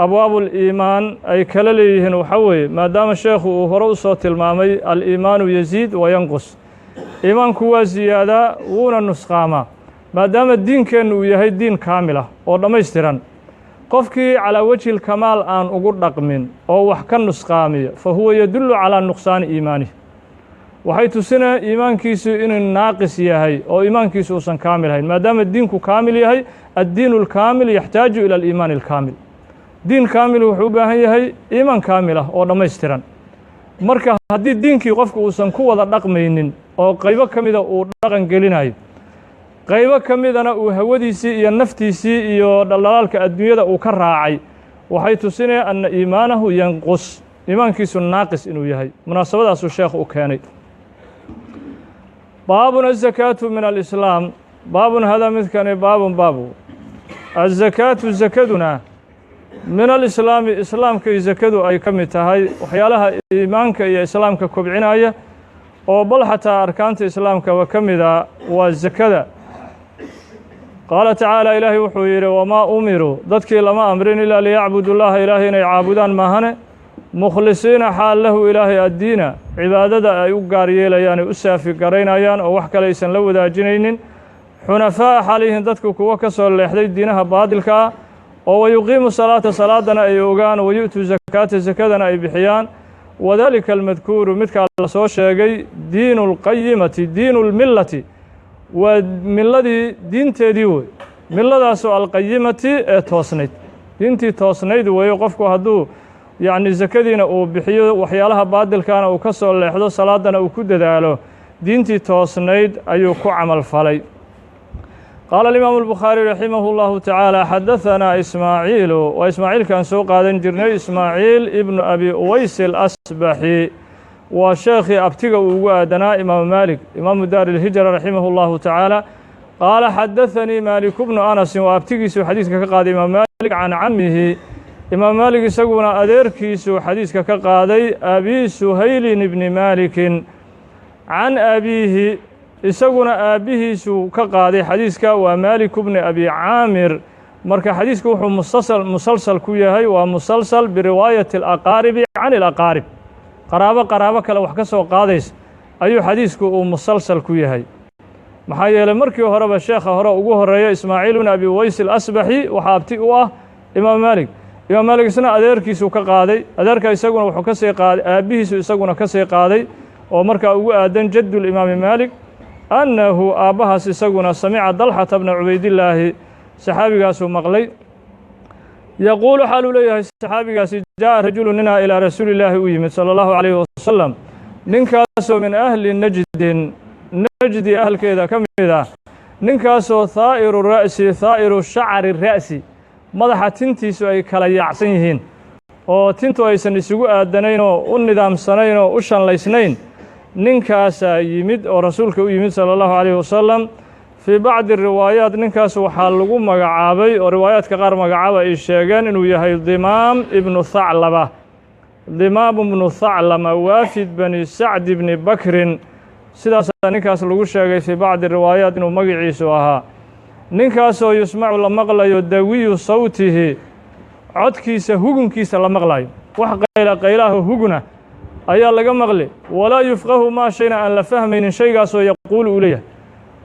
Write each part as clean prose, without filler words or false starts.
Abwaabuliimaan ay kala leeyihiin waxaa weeye, maadaama sheekhu uu hore u soo tilmaamay aliimaanu yaziid wa yanqus, iimaanku waa siyaadaa wuuna nusqaamaa. Maadaama diinkeennu uu yahay diin kaamil ah oo dhammaystiran, qofkii calaa wejhi lkamaal aan ugu dhaqmin oo wax ka nusqaamiya, fa huwa yadullu calaa nuqsaani iimaanihi. Waxay tusinaya iimaankiisu inuu naaqis yahay oo iimaankiisu uusan kaamil ahayn. Maadaama diinku kaamil yahay, addiinu alkaamil yaxtaaju ila aliimaani alkaamil. Diin kaamil wuxuu u baahan yahay iimaan kaamil ah oo dhammaystiran. Marka haddii diinkii qofku uusan ku wada dhaqmaynin oo qaybo ka mida uu dhaqan gelinayo, qaybo ka midana uu hawadiisii iyo naftiisii iyo dhaldhalaalka adduunyada uu ka raacay, waxay tusinaya anna iimaanahu yanqus, iimaankiisu naaqis inuu yahay. Munaasabadaasuu sheekhu u keenay. Baabun azakaatu min alislaam. Baabun hada midkani baabun baabu azakaatu, zakaduna min alislaami, islaamkay zakadu ay ka mid tahay, waxyaalaha iimaanka iyo islaamka kobcinaya oo bal xataa arkaanta islaamkaba ka mida waa zakada. Qaala tacaala, Ilaahay wuxuu yidhi: wamaa umiruu, dadkii lama amrin, ilaa liyacbudu llaha, Ilaahay inay caabudaan maahane, mukhlisiina xaal lahu Ilaahay addiina, cibaadada ay u gaar yeelayaan, ay u saafi garaynayaan oo wax kale aysan la wadaajinaynin, xunafaa'a xaaliyihiin dadku kuwo ka soo leexday diinaha baadilka ah, oo wayuqiimu salaata, salaadana ay ogaan, wayu'tuu zakaata, sakadana ay bixiyaan. Wadaalika almadkuuru, midkaa la soo sheegay, diinu lqayimati, diinu lmillati, waa milladii diinteedii wey, milladaasoo alqayimati ee toosnayd, diintii toosnayd weeye. Qofku hadduu yacni sakadiina uu bixiyo, waxyaalaha baadilkaana uu ka soo leexdo, salaadana uu ku dadaalo, diintii toosnayd ayuu ku camal falay. Qaala alimaamu albukhaari raximah اllahu tacaala: xadahanaa Ismaaciilu. Waa Ismaaciilkaan soo qaadan jirnay, Ismaaciil ibnu Abi Uways alasbaxi, waa sheekhii abtiga uu ugu aadanaa Imaamu Maalik, imaamu daar ilhijra, raximah اllahu tacaala. Qaala xadaثanii Maaliku bnu Anasin, waa abtigiisuu xadiiska ka qaaday Imaam Maalik, can camihi. Imaam Maalik isaguna adeerkiisuu xadiiska ka qaaday, Abi Suhaylin ibni Maalikin, can abiihi, isaguna aabbihiisuu ka qaaday xadiiska, waa Maaliku bni Abi Caamir. Marka xadiisku wuxuu musalsal ku yahay, waa musalsal biriwaayati alaqaaribi can ilaqaarib, qaraabo qaraabo kale wax ka soo qaadaysa ayuu xadiisku uu musalsal ku yahay. Maxaa yeelay, markii horeba sheekha hore ugu horeeya, Ismaaciil bn Abi Ways alasbaxi, waxaa abti u ah Imaam Maalik. Imaam Maalik isna adeerkiisuu ka qaaday, adeerka isaguna wuxuu ka sii qaaday aabbihiisu, isaguna ka sii qaaday, oo markaa ugu aadan jaddulimaami Maalik, annahu aabbahaas isaguna samica Dalxata bna Cubaydillaahi, saxaabigaasuu maqlay, yaquulu, xaaluu leeyahay saxaabigaasi: jaa'a rajulu, ninaa ilaa rasuulillaahi u yimid sala allahu calayhi wasalam, ninkaasoo min ahli Najdin, Najdi ahalkeeda ka mid ah, ninkaasoo haa'iru ra'si, haa'iru shacri ra'si, madaxa tintiisu ay kala yaacsan yihiin oo tintu aysan isugu aadanayn oo u nidaamsanayn oo u shanlaysnayn. Ninkaasaa yimid oo rasuulka u yimid sala allahu calayhi wasalam. Fii bacdi riwaayaat ninkaas waxaa lagu magacaabay, oo riwaayaadka qaar magacaaba ay sheegeen, inuu yahay Dimaam ibnu Thaclaba, Dimaam ibnu Thaclama, waafid bani Sacd ibni Bakrin. Sidaasaa ninkaas lagu sheegay fii bacdi riwaayaat inuu magaciisu ahaa. Ninkaasoo yusmacu, la maqlayo, dawiyu sawtihi, codkiisa hugunkiisa la maqlayo, wax qayla qaylaho huguna ayaa laga maqli, walaa yufqahu maa shayna, aan la fahmaynin shaygaasoo yaquulu uu leeyahay,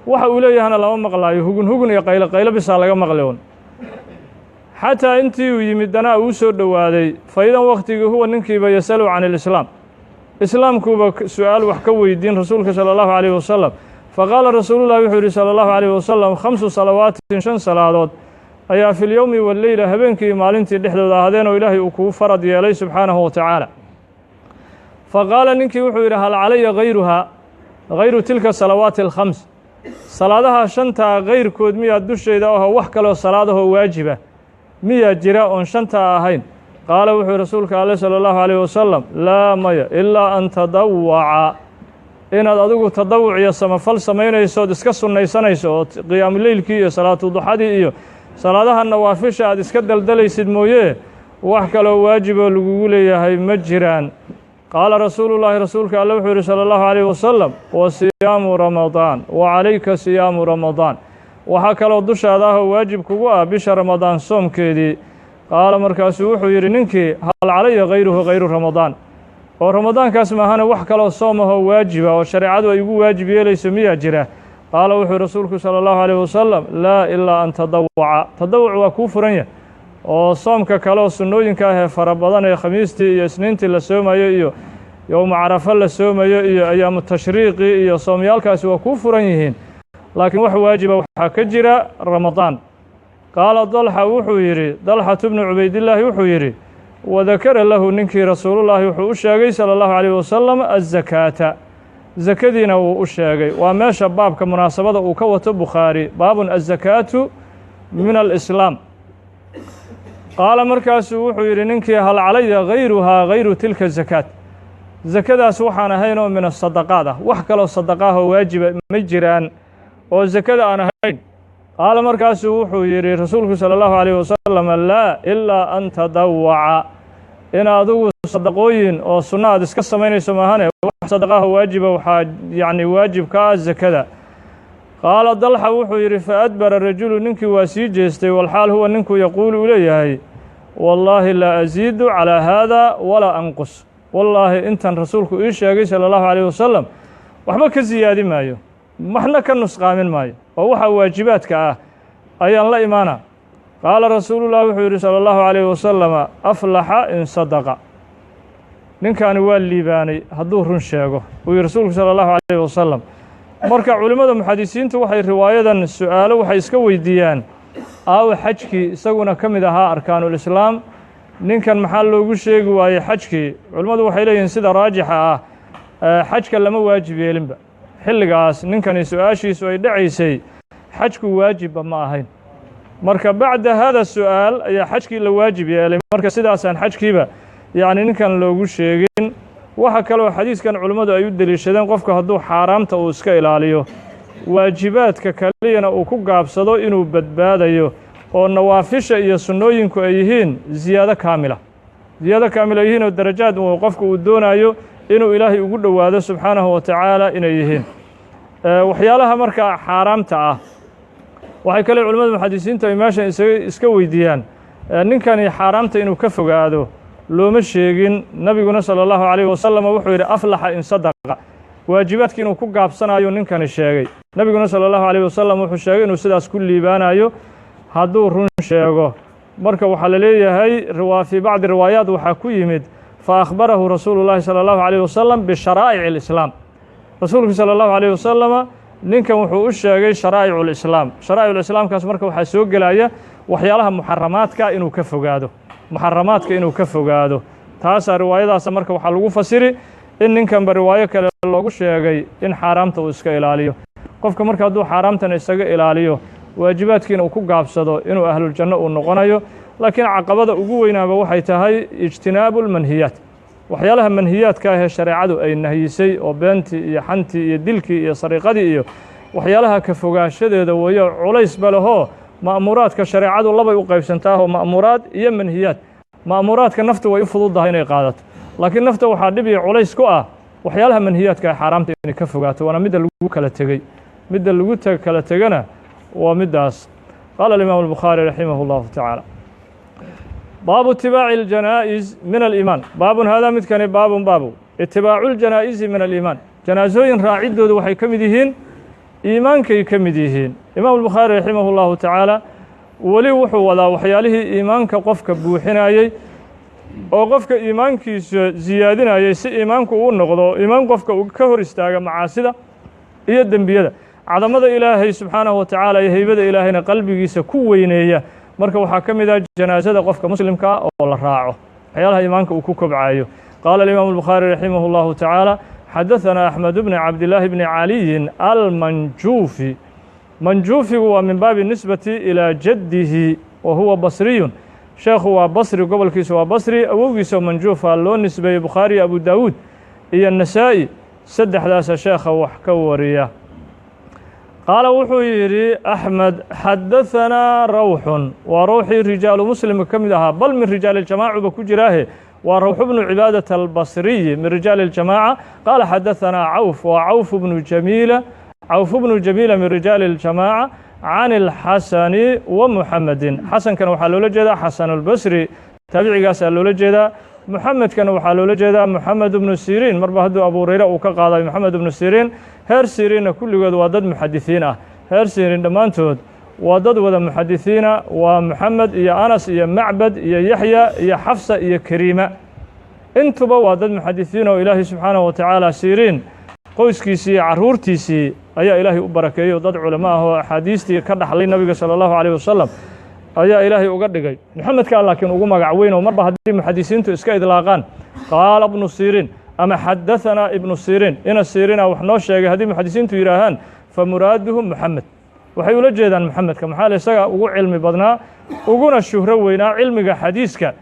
waxa uu leeyahana lama maqlaayo, hugun hugun iyo qaylo qaylo bisaa laga maqli un. Xataa intii uu yimid danaa uu soo dhowaaday, fa idan waktigii huwa ninkiiba yasalu can ilislaam, islaamkuuba su-aal wax ka weydiin rasuulka sala allahu calayhi wasalam. Faqaala rasuulullahi, wuxuu yidhi sala allahu calayhi wasalam: khamsu salawaatin, shan salaadood ayaa fi lyowmi walleyla, habeenkii maalintii dhexdooda ahaadeen oo Ilaahay uu kugu farad yeelay subxaanahu wa tacaala. Faqaala ninkii wuxuu yidhi: hal calaya hayruhaa, hayru tilka salawaati alkhams, salaadaha shantaa kayrkood miyaa dushayda aho, wax kaloo salaadahoo waajiba miyaa jira oon shantaa ahayn? Qaala wuxuu rasuulka ale sala allahu calayh wasalam: laa, maya, ilaa an tadawaca, inaad adigu tadawuc iyo samafal samaynayso ood iska sunnaysanayso oo qiyaamuleylkii iyo salaatu duxadii iyo salaadaha nawaafisha aad iska daldalaysid mooye, wax kaloo waajiboo lagugu leeyahay ma jiraan. Qaala rasuulullaahi, rasuulka alle wuxuu yidhi sala allahu calayh wasalam: wa siyaamu Ramadaan, wa calayka siyaamu Ramadaan, waxaa kaloo dushaada ahoo waajib kugu ah bisha Ramadaan soomkeedii. Qaala, markaasuu wuxuu yidhi ninkii: "Hal calaya hayruhu, hayru Ramadaan?" Oo Ramadaankaas maahane wax kaloo soom ahoo waajiba oo shareecadu ay igu waajib yeelayso miyaa jira? Qaala, wuxuu rasuulku sala allahu alayh wasalam: "Laa, ilaa an tadawaca." Tadawuc waa kuu furan yahay, oo soomka kale oo sunnooyinka ah ee fara badan ee Khamiistii iyo Isniintii la soomayo iyo Yowma Carafa la soomayo iyo Ayaamu Tashriiqi iyo soomyaalkaasi waa kuu furan yihiin, laakiin wax waajiba waxaa ka jira Ramadaan. Qaala Dalxa, wuxuu yidhi, Dalxatu bnu Cubaydillaahi wuxuu yidhi: wadakara lahu, ninkii rasuulullaahi wuxuu u sheegay sala allahu calayh wasalam azakaata, zakadiina wuu u sheegay. Waa meesha baabka munaasabada uu ka wato Bukhaari, baabun azakaatu min alislaam. Qaala, markaasuu wuxuu yidhi ninkii: "Hal calaya hayruhaa, hayru tilka zakaat?" Zakadaas waxaan ahayn oo min asadaqaad ah, wax kaloo sadaqaahoo waajiba ma jiraan oo zakada aan ahayn? Qaala, markaasuu wuxuu yidhi rasuulku sala allahu alayh wasalam: "Laa, ilaa an tadawaca." In adigu sadaqooyin oo sunno aad iska samaynayso maahane, wax sadaqaaho waajiba waxaa yacni waajib ka ah zakada. Qaala Dalxa, wuxuu yidhi: fa adbara rajulu, ninkii waa sii jeestay, walxaal huwa ninku yaquulu, uu leeyahay: "Wallaahi laa asiidu calaa haada walaa anqus." Wallaahi intan rasuulku ii sheegay sala allahu alayh wasalam waxba ka siyaadi maayo, waxna ka nusqaamin maayo, oo waxa waajibaadka ah ayaan la imaana. Qaala rasuulullahi, wuxuu yidhi sala allahu calayhi wasalama: "Aflaxa in sadaqa." Ninkaani waa liibaanay hadduu run sheego, uu yihi rasuulku sala allahu calayhi wasalam. Marka culimmada muxadisiintu waxay riwaayadan su-aalo waxay iska weydiiyaan: aawa xajkii, isaguna ka mid ahaa arkaanulislaam? Ninkan maxaa loogu sheegi waayey xajkii? Culimmadu waxay leeyihiin, sida raajixa ah, xajka lama waajib yeelinba xilligaas ninkani su-aashiisu ay dhacaysay. Xajku waajibba ma ahayn. Marka bacda hada su-aal ayaa xajkii la waajib yeelay. Marka sidaasaan xajkiiba yacni ninkan loogu sheegin. Waxa kaloo xadiiskan culimmadu ay u deliishadeen, qofku hadduu xaaraamta uu iska ilaaliyo, waajibaadka kaliyana uu ku gaabsado, inuu badbaadayo, oo nawaafisha iyo sunnooyinku ay yihiin ziyaado kaamila, ziyaado kaamila yihiin, oo darajaad uu qofku uu doonayo inuu Ilaahay ugu dhowaado subxaanahu wa tacaala inay yihiin waxyaalaha markaa xaaraamta ah. Waxay kale culimmada muxadisiintu ay meeshan isaga iska weydiiyaan: ninkani xaaraamta inuu ka fogaado looma sheegin, nabiguna sala allahu calayhi wasalam wuxuu yidhi: "Aflaxa in sadaqa." Waajibaadki inuu ku gaabsanayo ninkani sheegay, nabiguna sala allahu calayh wasalam wuxuu sheegay inuu sidaas ku liibaanayo hadduu run sheego. Marka waxaa la leeyahay, fii bacdi riwaayaat waxaa ku yimid: fa akhbarahu rasuulu llahi sala allahu calayh wasalam bisharaa'ic alislaam. Rasuulku sala allahu calayh wasalama ninkan wuxuu u sheegay sharaa'icu lislaam. Sharaa'iculislaamkaas marka waxaa soo gelaya waxyaalaha muxaramaadka inuu ka fogaado, muxaramaadka inuu ka fogaado. Taasaa riwaayadaasa marka waxaa lagu fasiri in ninkanba riwaayo kale loogu sheegay in xaaraamta uu iska ilaaliyo. Qofka marka hadduu xaaraamtana isaga ilaaliyo, waajibaadkiina uu ku gaabsado, inuu ahluljanno uu noqonayo. Laakiin caqabada ugu weynaaba waxay tahay ijtinaabu lmanhiyaat, waxyaalaha manhiyaadka ahee shareecadu ay nahyisay, oo beentii iyo xantii iyo dilkii iyo sariiqadii iyo waxyaalaha ka fogaanshadeeda weeyo. Culays ba lehoo ma'muuraadka shareecadu labay u qaybsantaahoo ma'muuraad iyo manhiyaad. Ma'muuraadka nafta way u fududahay inay qaadato, laakiin nafta waxaa dhib iyo culays ku ah waxyaalaha manhiyaadka ee xaaraamta inay ka fogaato. Waana midda lagu kala tegey, midda lagu kala tegana waa middaas. Qaala alimaamu albukhaari raximah اllahu tacaala: baabu itibaaci اljanaa'iz min aliimaan. Baabun haadaa, midkani baabun baabu itibaacu ljanaa'izi min aliimaan. Janaasooyin raaciddoodu waxay ka mid yihiin iimaankay ka mid yihiin. Imaamu albukhaari raximah اllahu tacaala weli wuxuu wadaa waxyaalihii iimaanka qofka buuxinayey oo qofka iimaankiisa siyaadinayay, si iimaanku uu noqdo iimaan qofka uu ka hor istaaga macaasida iyo dembiyada, cadamada Ilaahay subxaanahu wa tacaala iyo heybada Ilaahayna qalbigiisa ku weyneeya. Marka waxaa ka mid ah janaasada qofka muslimkaa oo la raaco waxyaalaha iimaanka uu ku kobcayo. Qaala alimaamu albukhaari raximah اllahu tacaala: xadaثana Axmed bni Cabdillaahi bni Caliyin almanjuufi. Manjuufigu waa min baabi nisbati ilaa jaddihi, wa huwa basriyun. Sheekhu waa Basri, gobolkiisu waa Basri. Awowgiisa Manjuufa loo nisbeeyey. Bukhaari, Abu Daawuud iyo Nasaa'i, saddexdaasa sheekha wax ka wariya. Qaala, wuxuu yidhi Axmed: xadahanaa Rawxun. Waa rawxii rijaalu Muslimka ka mid ahaa, bal min rijaali ljamaacuba ku jiraahe. Waa Rawxu bnu Cibaadata albasriyi, min rijaali اljamaaca. Qaala xadahanaa Cawf, waa Cawf bnu Jamiila, Cawf bnu Jamiila, min rijaali اljamaaca. Can ilxasani wa Muxamedin. Xasankana waxaa loola jeedaa Xasanulbasri, taabicigaasaa loola jeedaa. Muxamedkana waxaa loola jeedaa Moxamed ibnu Siriin. Marba hadduu Abu Hurayre uu ka qaadayo Moxamed ibnu Siriin, heer Siriinna kulligood waa dad muxadisiin ah. Heer Siriin dhammaantood waa dad wada muxadisiina. Waa Moxamed iyo Anas iyo Macbad iyo Yaxya iyo Xafsa iyo Kariima, intuba waa dad muxadisiin oo Ilaahay subxaanahu wa tacaala Siriin qoyskiisii iyo carruurtiisii ayaa Ilaahay u barakeeyey, oo dad culamo ah oo axaadiistii ka dhaxlay Nabiga sala Allahu calayh wasalam ayaa Ilaahay uga dhigay. Moxamedkaa laakiin ugu magac weyn, oo marba haddii muxadisiintu iska idlaaqaan "qaala ibnu Siriin" ama "xadahanaa ibnu Siriin", ina Siriina wax noo sheegay, haddii muxadisiintu yidhaahaan, fa muraaduhu Moxamed, waxay ula jeedaan Moxamedka. Maxaa le? Isagaa ugu cilmi badnaa, uguna shuhro weynaa cilmiga xadiiska.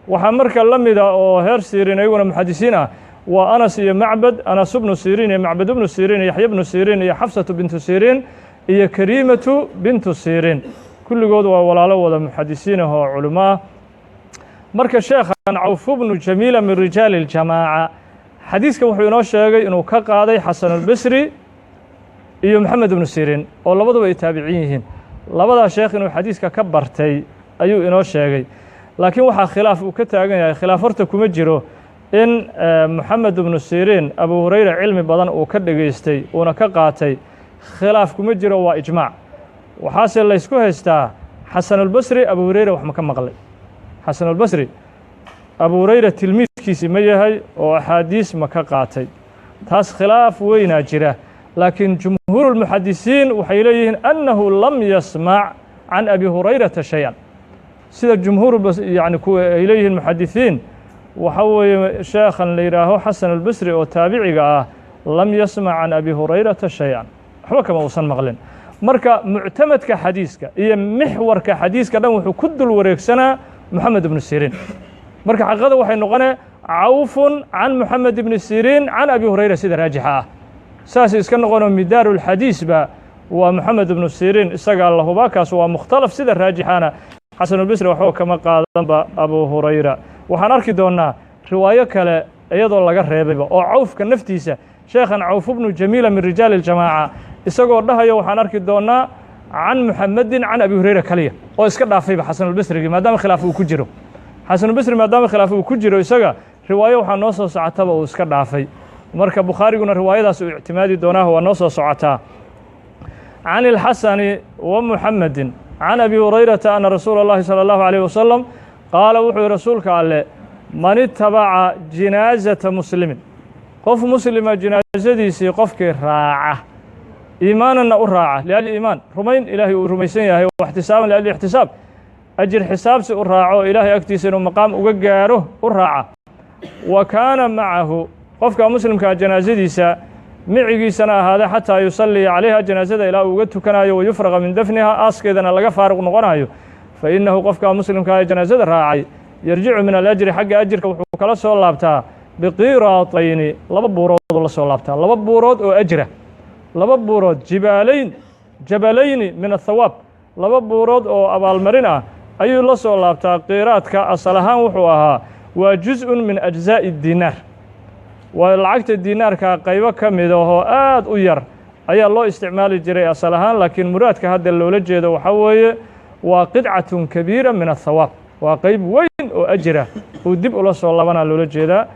Waxaa marka la mida oo heer Siriin iyaguna muxadisiin ah waa Anas iyo Macbad, Anas ibnu Siriin iyo Macbad ibnu Siriin iyo Yaxya ibnu Siriin iyo Xafsatu bintu Siriin iyo Kariimatu bintu Siriin. Kulligood waa walaalo wada muxadisiin ah oo culimo ah. Marka sheekhan Cawf bnu Jamiila min rijaali اljamaaca xadiiska wuxuu inoo sheegay inuu ka qaaday Xasanulbasri iyo Moxamed ibnu Siriin, oo labaduba ay taabiciin yihiin. Labadaa sheekh inuu xadiiska ka bartay ayuu inoo sheegay, laakiin waxaa khilaaf uu ka taagan yahay. Khilaaf horta kuma jiro in Moxamed ibnu Siriin Abu Hurayra cilmi badan uu ka dhegaystay uuna ka qaatay, khilaaf kuma jiro, waa ijmaac. Waxaase laysku haystaa, Xasanulbasri Abu Hurayra wax ma ka maqlay? Xasanulbasri Abu Hurayra tilmiidkiisi ma yahay oo axaadiis ma ka qaatay? Taas khilaaf weynaa jira, laakiin jumhuurulmuxadisiin waxay leeyihiin annahu lam yasmac can Abi Hurayrata shay-an. Sida jumhuur yani ay leeyihiin muxadisiin waxa weeye, sheekhan la yidhaaho Xasan albasri oo taabiciga ah lam yasmac can Abi Hurayrata shay-an, waxba kama uusan maqlin. Marka muctamadka xadiiska iyo mixwarka xadiiska dhan wuxuu ku dul wareegsanaa Moxamed ibnu Siriin. Marka xaqiiqada waxay noqonee Cawfun can Moxamed ibni Siriin can Abi Hurayra, sida raajixa ah saas iska noqonoo midaarulxadiisba waa Moxamed ibnu Siriin, isagaa la hubaa, kaas waa mukhtalaf. Sida raajixana Xasanulbasri waxba kama qaadanba Abu Hurayra. Waxaan arki doonnaa riwaayo kale iyadoo laga reebayba, oo Cawfka naftiisa, sheekhan Cawf bnu Jamiila min rijaali اljamaaca, isagoo dhahayo waxaan arki doonnaa can Muxamedin can Abi Hurayra kaliya, oo iska dhaafayba Xasanulbasrigii, maadaama khilaaf uu ku jiro Xasanulbasri. Maadaama khilaaf uu ku jiro isaga, riwaayo waxaa noo soo socotaba uu iska dhaafay. Marka Bukhaariguna riwaayadaas uu ictimaadi doonaa, waa noo soo socotaa. Can ilxasani wa Muxamedin can Abi Hurayrata ana rasuula اllahi salى اllahu عalيh wasalam qaala, wuxuu yihi rasuulka alle: "Man itabaca jinaazata muslimin", qof muslima jinaasadiisii qofkii raaca, iimaananna u raaca, liajli iimaan, rumayn Ilaahay uu rumaysan yahay, waxtisaaban liajli ixtisaab, ajir xisaabsi u raaco, Ilaahay agtiisa inuu maqaam uga gaaro u raaca, wa kaana macahu, qofka muslimkaa janaasadiisa micigiisana ahaada, xataa yusalliya calayha, janaasada ilaa uu uga tukanayo, wayufraqa min dafniha, aaskeedana laga faaruq noqonayo, fa innahu, qofka muslimkaa ee janaasada raacay, yarjicu min alajri, xagga ajirka wuxuu kala soo laabtaa, biqiiraatayni, laba buurooduu la soo laabtaa, laba buurood oo ajra, laba buurood, jibaalayn, jabalayni min athawaab, laba buurood oo abaalmarin ah ayuu la soo laabtaa. Qiiraadka asal ahaan wuxuu ahaa waa juz-un min ajzaa'i dinaar, waa lacagta dinaarka qaybo ka mid ahoo aad u yar ayaa loo isticmaali jiray asal ahaan, laakiin muraadka hadda loola jeedo waxaa weeye waa qidcatun kabiira min athawaab, waa qeyb weyn oo ajira uu dib ula soo laabanaa loola jeedaa.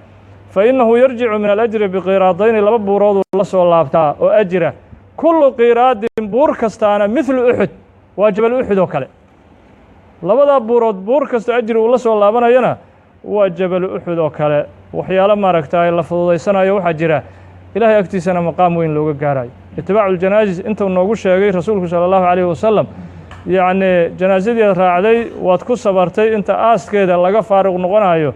Fa innahu yarjicu min alajri biqiiraadayni, laba buurooduu la soo laabtaa oo ajira. Kullu qiiraadin, buur kastaana, midlu Uxud, waa jabal Uxud oo kale. Labadaa buurood buur kastoo ajri uu la soo laabanayana waa jabal Uxud oo kale. Waxyaalo maaragta la fududaysanayo waxaa jira Ilaahay agtiisana maqaam weyn looga gaarayo. Itibaacu ljanaazis intuu noogu sheegay rasuulku sala Allahu calayhi wasalam, yacnii janaasadeed raacday, waad ku sabartay inta aaskeeda laga faaruq noqonayo,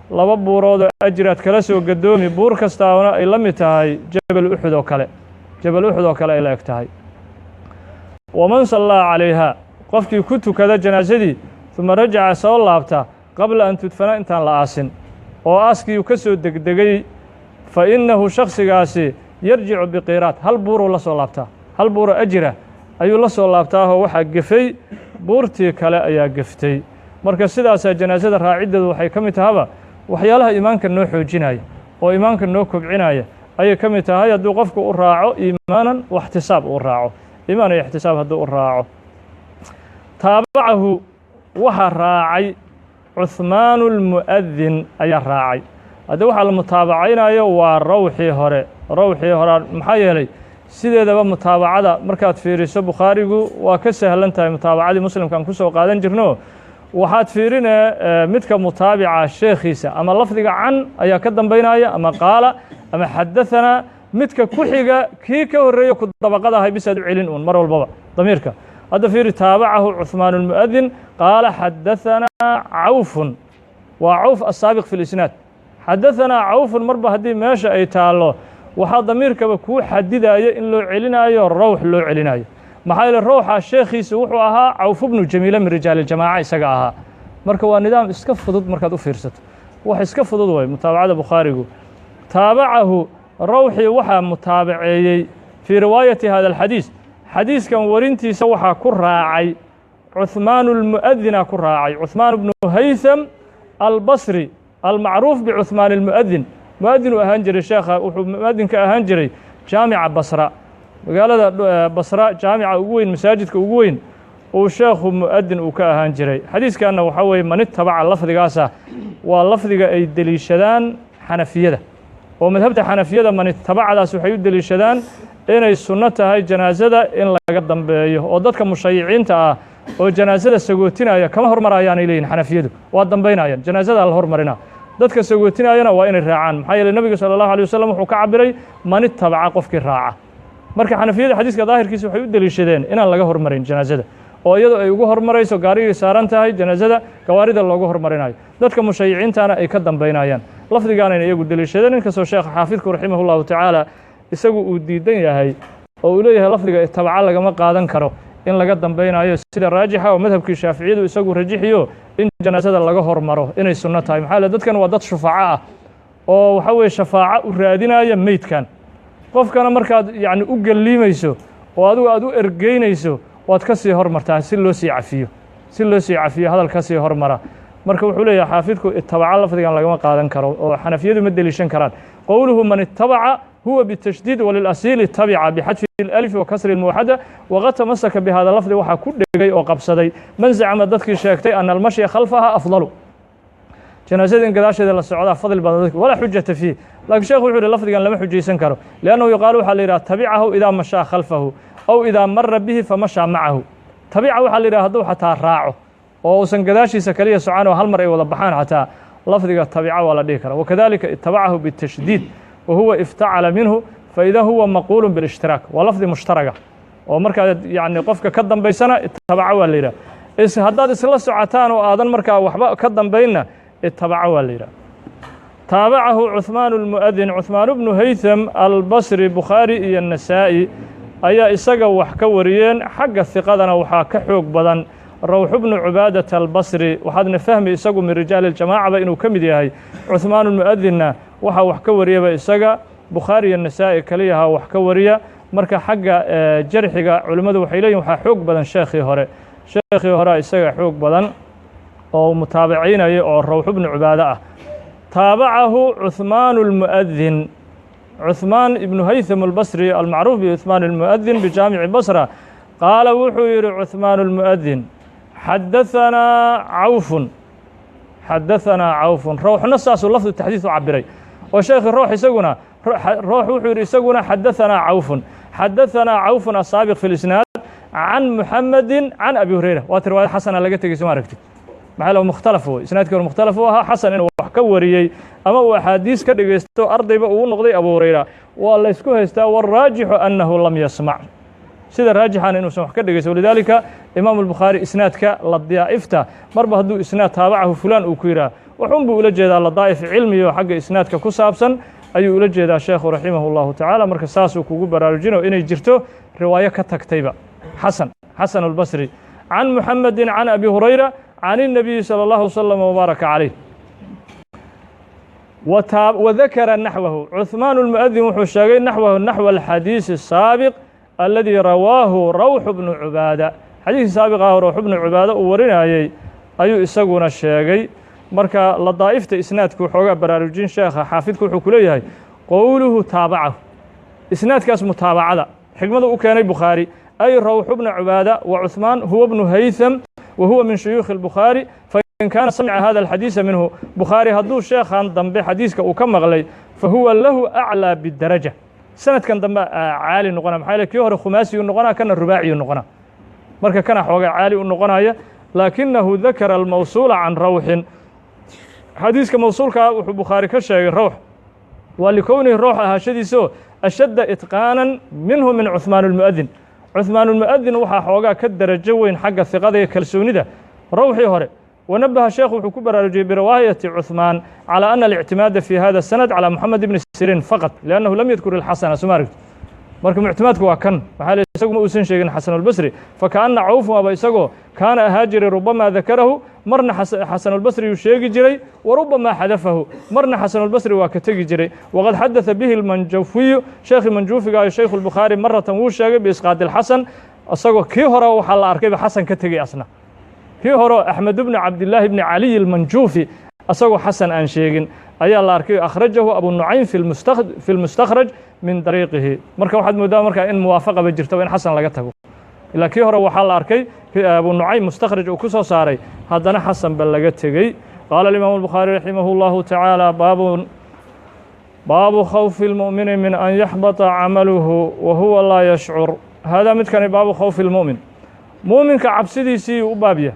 laba buuroodoo ajiraad kala soo gadoomi, buur kastaana ay la mid tahay jabal Uxud oo kale, jabal Uxud oo kale ay la eg tahay. Waman sallaa calayha, qofkii ku tukada janaasadii, uma rajaca, soo laabta, qabla an tudfana, intaan la aasin, oo aaskii uu ka soo degdegay, fa innahu, shaksigaasi, yarjicu biqiiraad, hal buuruu la soo laabtaa, hal buuro ajira ayuu la soo laabtaahoo waxaa gefay buurtii kale ayaa geftay. Marka sidaasaa janaasada raaciddeedu waxay ka mid tahaba waxyaalaha iimaanka noo xoojinaya oo iimaanka noo kobcinaya ayay ka mid tahay, hadduu qofku u raaco iimaanan waxtisaab uu raaco. Iimaan iyo ixtisaab hadduu u raaco. Taabacahu waxaa raacay Cuhmaanu lmu'adin ayaa raacay. Haddii waxaa la mutaabacaynayo waa rawxii hore, rawxii hore. Maxaa yeelay, sideedaba mutaabacada markaad fiiriso Bukhaarigu waa ka sahlan tahay mutaabacadii Muslimkaan kusoo qaadan jirno. Waxaad fiirine midka mutaabica sheekhiisa, ama lafdiga can ayaa ka dambaynaya, ama qaala ama xadahanaa, midka ku xiga kii ka horreeya ku dabaqada ahay bisaad u celin uun mar walbaba damiirka. Hadda fiiri, taabacahu Cuثmaan اlmu'adin qaala xadahanaa Cawfun, waa Cawf asaabiq fi lisnaad. Xadahanaa Cawfun marba haddii meesha ay taallo, waxaa damiirkaba kuu xadidayo in loo celinaayo rawx loo celinayo. Maxaa yeele, rawxa sheekhiisa wuxuu ahaa Cawf bnu Jamiila min rijaal iljamaaca isaga ahaa. Marka waa nidaam iska fudud markaad u fiirsato, wax iska fudud way mutaabacada Bukhaarigu. Taabacahu rawxii waxaa mutaabaceeyey fii riwaayati hada alxadiis, xadiiskan warintiisa waxaa ku raacay Cuثmaan اlmu'adina ku raacay, Cuثmaan bnu Haytham Albasri almacruuf bicuثmaan اlmu'adin. Mu'adin uu ahaan jiray sheekha, wuxuu mu'adin ka ahaan jiray jaamica Basra, magaalada Basra jaamica ugu weyn, masaajidka ugu weyn uu sheekhu mu'adin uu ka ahaan jiray. Xadiiskanna waxaa weeye man itabaca, lafdigaasa waa lafdiga ay deliishadaan Xanafiyada oo madhabta Xanafiyada. Man itabacadaas waxay u deliishadaan inay sunno tahay janaasada in laga dambeeyo, oo dadka mushayiciinta ah oo janaasada sagootinaya kama hormarayaanay leeyihin Xanafiyadu, waa dambaynayaan, janaasada la hormarina, dadka sagootinayana waa inay raacaan. Maxaa yeeley, Nebiga sala allahu alay wasalam wuxuu ka cabiray man itabaca, qofkii raaca. Marka Xanafiyada xadiiska daahirkiisa waxay u deliishadeen inaan laga hormarin janaasada, oo iyadoo ay ugu hormarayso gaarigay saaran tahay janaasada, gawaarida loogu hormarinayo, dadka mushayiciintana ay ka dambaynayaan. Lafdigaanayna iyagu deliishadeen, inkastoo sheekha xaafidku raximah llahu tacaala isagu uu diidan yahay oo uu leeyahay lafdiga itabaca lagama qaadan karo in laga dambaynayo. Sida raajixa oo madhabkii Shaaficiyadu isagu rajixiyo in janaasada laga hormaro inay sunno tahay. Maxaa le, dadkan waa dad shufaco ah oo waxa weeye shafaaco u raadinaya meydkan. Qofkana markaad yacni u gelliimayso oo adigu aad u ergeynayso, waad ka sii hormartaa si loo sii cafiyo, si loo sii cafiyo hadal ka sii hormara. Marka wuxuu leeyahay xaafidku itabaca lafdigan lagama qaadan karo oo Xanafiyadu ma deliishan karaan. Qowluhu man itabaca huwa bitashdiid, walilasiili tabica bixadfi اlأlfi wa kasri اlmuwaxada. Waqad tamasaka bihada lafdi, waxaa ku dhegay oo qabsaday man zacama, dadkii sheegtay ana almashya khalfaha afdalu, janaasada in gadaasheeda la socdaa fadli badan dadki. Walaa xujata fiih, laakiin sheekhu wuxuu yihi lafdigan lama xujaysan karo, liannahu yuqaalu, waxaa la yidhaha tabicahu idaa mashaa khalfahu aw idaa mara bihi famashaa macahu. Tabica waxaa la yidhaha hadduu xataa raaco oo uusan gadaashiisa kaliya socon oo hal mar ay wada baxaan, xataa lafdiga tabica waa la dhihi karaa. Wakadalika itabacahu bitashdiid wa huwa iftacala minhu, faida huwa maquulu biاlishtiraak, waa lafdi mushtaraga oo markaa yacni qofka ka dambaysana itabaca waa la yidhaha, is haddaad isla socotaan oo aadan markaa waxba ka dambaynna itabaca waa la yidhaha. Taabacahu Cuثmaan اlmu'adin, Cuثmaan bnu Haytham Albasri, Bukhaari iyo Nasaa'i ayaa isaga wax ka wariyeen. Xagga hiqadana waxaa ka xoog badan Rawxu bnu Cubaadata Albasri, waxaadna fahmi isagu min rijaali iljamaacaba inuu ka mid yahay. Cuثmaan lmu'adinna waxaa wax ka wariyaba isaga Bukhaari iyo Nasaa'i kaliyaha wax ka wariya. Marka xagga jarxiga culimmadu waxay leeyihin waxaa xoog badan sheekhii hore, sheekhii horea isaga xoog badan oo mutaabaciinaya oo Rawxu bnu Cubaado ah. Taabacahu Cuثmaan اlmu'adin, Cuثmaan ibnu Haytham albasri almacruuf bicuثmaan almu'adin bijaamici Basra, qaala wuxuu yihi Cuثmaan اlmu'adin xadahanaa Cawfun, xadahanaa Cawfun. Rawxna saasuu lafdu taxdiid u cabiray oo sheekhi roox isaguna roox wuxuu yidhi isaguna xadahanaa Cawfun, xadahanaa Cawfun asaabiq fi lisnaad can Muxamedi can Abi Hurayra. Waata riwaayad xasana laga tegey, soo ma aragtid? Maxaa la mukhtalaf wey, isnaadkii hore mukhtalaf u ahaa. Xasan inuu wax ka wariyey ama uu axaadiis ka dhegaysto ardayba uu noqday Abu Hurayra waa la ysku haystaa. Wاlraajixu annahu lam yasmac, sida raajixana inuusan wax ka dhegaysan. Walidaalika Imaamu Albukhaari isnaadka ladaa'ifta marba hadduu isnaad taabacahu fulaan uu ku yidhaah, wuxuun buu ula jeedaa ladaa'if cilmiyo xagga isnaadka ku saabsan ayuu ula jeedaa sheekhu raximah اllahu tacaala. Marka saasuu kugu baraarujinayo inay jirto riwaayo ka tagtayba Xasan, Xasan Albasri can Muxamedi can Abi Hurayra can الnabiyi salى اllahu waslm wbaaraka calayh. Wadakara naxwahu Cuثmaan اlmu'adin, wuxuu sheegay naxwahu, naxw alxadiisi الsaabiq aladii rawaahu Rawxu bnu Cubaada. Xadiiskii saabiq ah Rawxu bnu Cubaada uu warinayey ayuu isaguna sheegay. Marka ladaa'ifta isnaadku waxoogaa baraarujin sheekha xaafidku wuxuu ku leeyahay qowluhu taabacahu, isnaadkaas mutaabacada Xikmadu u keenay Bukhaari ay Rawxu bna Cubaada wa Cuثmaan huwa bnu Haytham wa huwa min shuyuukhi اlbukhaari. Fain kaana samica hada alxadiisa minhu, Bukhaari hadduu sheekhan dambe xadiiska uu ka maqlay, fahuwa lahu aclىa bidaraja. Sanadkan dambe caali noqona, maxaa yele kii hore khumaasiyuu noqonaa, kana rubaaciyu noqona, marka kana xoogaa caali u noqonaya. Laakinahu dakara almawsuula can rawxin, xadiiska mawsuulkaa wuxuu Bukhaari ka sheegay rawx, waa likownihi rawx ahaashadiisoo ashadda itqaanan minhu min Cuثmaan اlmu'adin. Cuثmaan ulmu'adin waxaa xoogaa ka darajo weyn xagga hiqada iyo kalsoonida rawxii hore. Wanabaha sheekhu wuxuu ku baraarujiyey biriwaayati Cuثmaan calى ana alictimaada fi hada sanad calى Moxamed ibni Siriin faqad, liannahu lam yadkur ilxasana. Soo ma aragto? Marka muctimaadku waa kan, maxaa le isagu ma uusan sheegin Xasanulbasri. Fakaأna Cawfun aba isagoo kaana ahaa jiray rubamaa dakarahu, marna Xasanulbasri uu sheegi jiray, wa rubamaa xadafahu, marna Xasanulbasri waa ka tegi jiray. Waqad xadaثa bihi اlmanjufiyu, sheekhii manjuufiga ayo shaykhu اlbukhaari maratan wuu sheegay biisqaadi اlxasan, isagoo kii hore waxaa la arkayba xasan ka tegey asna. Kii hore Axmed bni Cabdillaahi bni Caliy almanjuufi isagoo xasan aan sheegin ayaa la arkay. Akhrajahu Abu Nucaym fi lmustakhraj min dariiqihi. Marka waxaad moodaa markaa in muwaafaqaba jirtaba in xasan laga tago, ilaa kii hore waxaa la arkay Abu Nucaym mustakhraj uu ku soo saaray, haddana xasan ba laga tegey. Qaala alimaamu albukhaari raximah اllahu tacaala: Baabu khawfi اlmu'mini min an yaxbata camaluhu wa huwa laa yashcur. Haadaa midkani baabu khawfi اlmu'min, muuminka cabsidiisii u baabya,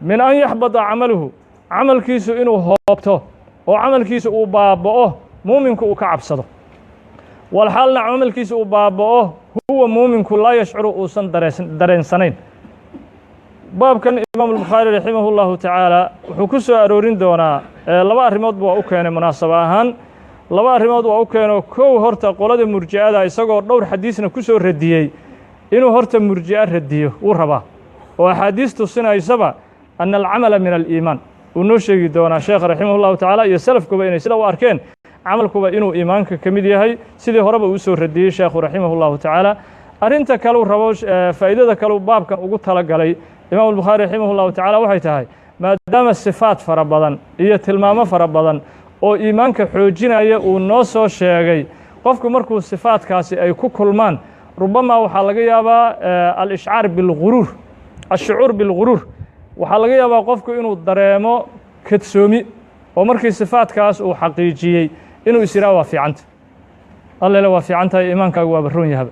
min an yaxbata camaluhu, camalkiisu inuu hoobto oo camalkiisu uu baaba'o, muuminku uu ka cabsado, walxaalna camalkiisa uu baaba'o, huwa muuminku laa yashcuru, uusan dareensanayn. Baabkan imaam albukhaari raximah اllahu tacaala wuxuu ku soo aroorin doonaa laba arrimoodba waa u keenay munaasabo ahaan. Laba arrimood waa u keeno. Kow, horta qolada murji'ada isagoo dhowr xadiisna ku soo radiyey, inuu horta murji'a radiyo wuu rabaa, oo axaadiis tusinaysaba ana alcamala min aliimaan uu noo sheegi doonaa sheekh raximah اllahu tacaala, iyo salafkuba inay sida u arkeen camalkuba inuu iimaanka ka mid yahay, sidii horeba uu soo radiyey sheekhu raximah اllahu tacaala. Arrinta kaleu rabo, faa'iidada kaleu baabkan ugu talagalay imaam albukhaari raximah اllahu tacala waxay tahay, maadaama sifaat fara badan iyo tilmaamo fara badan oo iimaanka xoojinaya uu noo soo sheegay, qofku markuu sifaatkaasi ay ku kulmaan, rubamaa waxaa laga yaabaa alishcaar bilguruur, ashucuur bilguruur, waxaa laga yaabaa qofku inuu dareemo kadsoomi, oo markii sifaatkaas uu xaqiijiyey inuu is yidhaha waa fiicanta, allele waa fiican tahay, iimaankaagu waaba roon yahaba,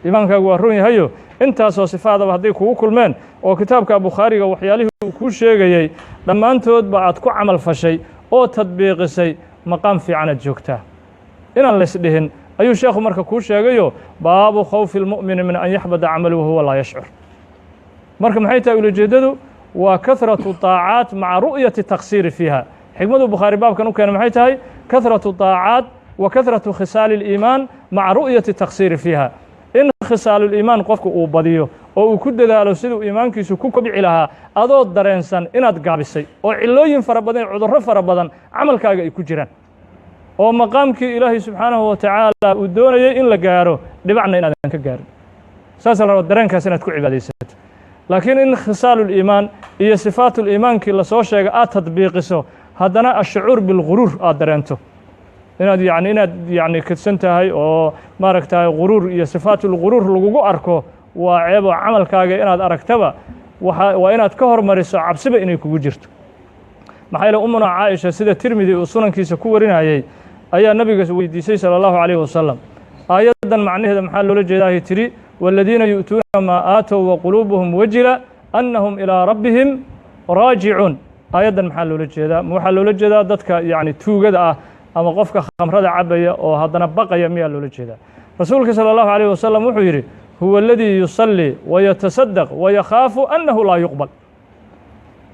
iimaankaagu waa roon yahayo. Intaasoo sifaadaba hadday kugu kulmeen oo kitaabka Bukhaariga waxyaalihii uu kuu sheegayey dhammaantoodba aad ku camal fashay oo tadbiiqisay, maqaam fiicanaad joogtaa inaan laysdhihin ayuu sheekhu marka kuu sheegayo. Baabu khawfi اlmu'mini min an yaxbada camalu wahuwa laa yashcur. Marka maxay tahay ulajeeddadu? Waa kahratu طaacaat maca ru'yati taqsiiri fiiha. Xikmadu Bukhaari baabkan u keenay maxay tahay? Kahratu طaacaat wa kahratu khisaali اliimaan maca ru'yati taqsiiri fiiha, in khisaaluliimaan qofku uu badiyo oo uu ku dadaalo siduu iimaankiisu ku kobci lahaa, adoo dareensan inaad gaabisay oo cilooyin fara badan, cudurro fara badan camalkaaga ay ku jiraan, oo maqaamkii Ilaahay subxaanahu wa tacaala uu doonayay in la gaaro dhibacna inaadan ka gaarin. Saasa la raba, dareenkaas inaad ku cibaadaysato. Laakiin in khisaaluliimaan iyo sifaatuliimaankii lasoo sheegay aad tadbiiqiso, haddana ashucuur bilguruur aad dareento, inaad yani inaad yacni kadsan tahay oo maaragtay guruur iyo sifaatulguruur lagugu arko, waa ceeb. Oo camalkaaga inaad aragtaba waa waa inaad ka hormariso cabsiba inay kugu jirto. Maxaa yeele umuna Caaisha, sida Tirmidi uu sunankiisa ku warinayey, ayaa nabiga weydiisay sala allahu calayhi wasalam aayaddan macnaheeda maxaa loola jeedaahay. Tidhi: "Waaladiina yu'tuuna maa aatow wa quluubuhum wajila annahum ilaa rabbihim raajicuun." Aayaddan maxaa loola jeedaa? Ma waxaa loola jeedaa dadka yacni tuugada ah ama qofka khamrada cabaya oo haddana baqaya miyaa loola jeedaa? Rasuulka sala allahu calayh wasalam wuxuu yidhi: "Huwa aladii yusallii wayatasadaq wayakhaafu annahu laa yuqbal."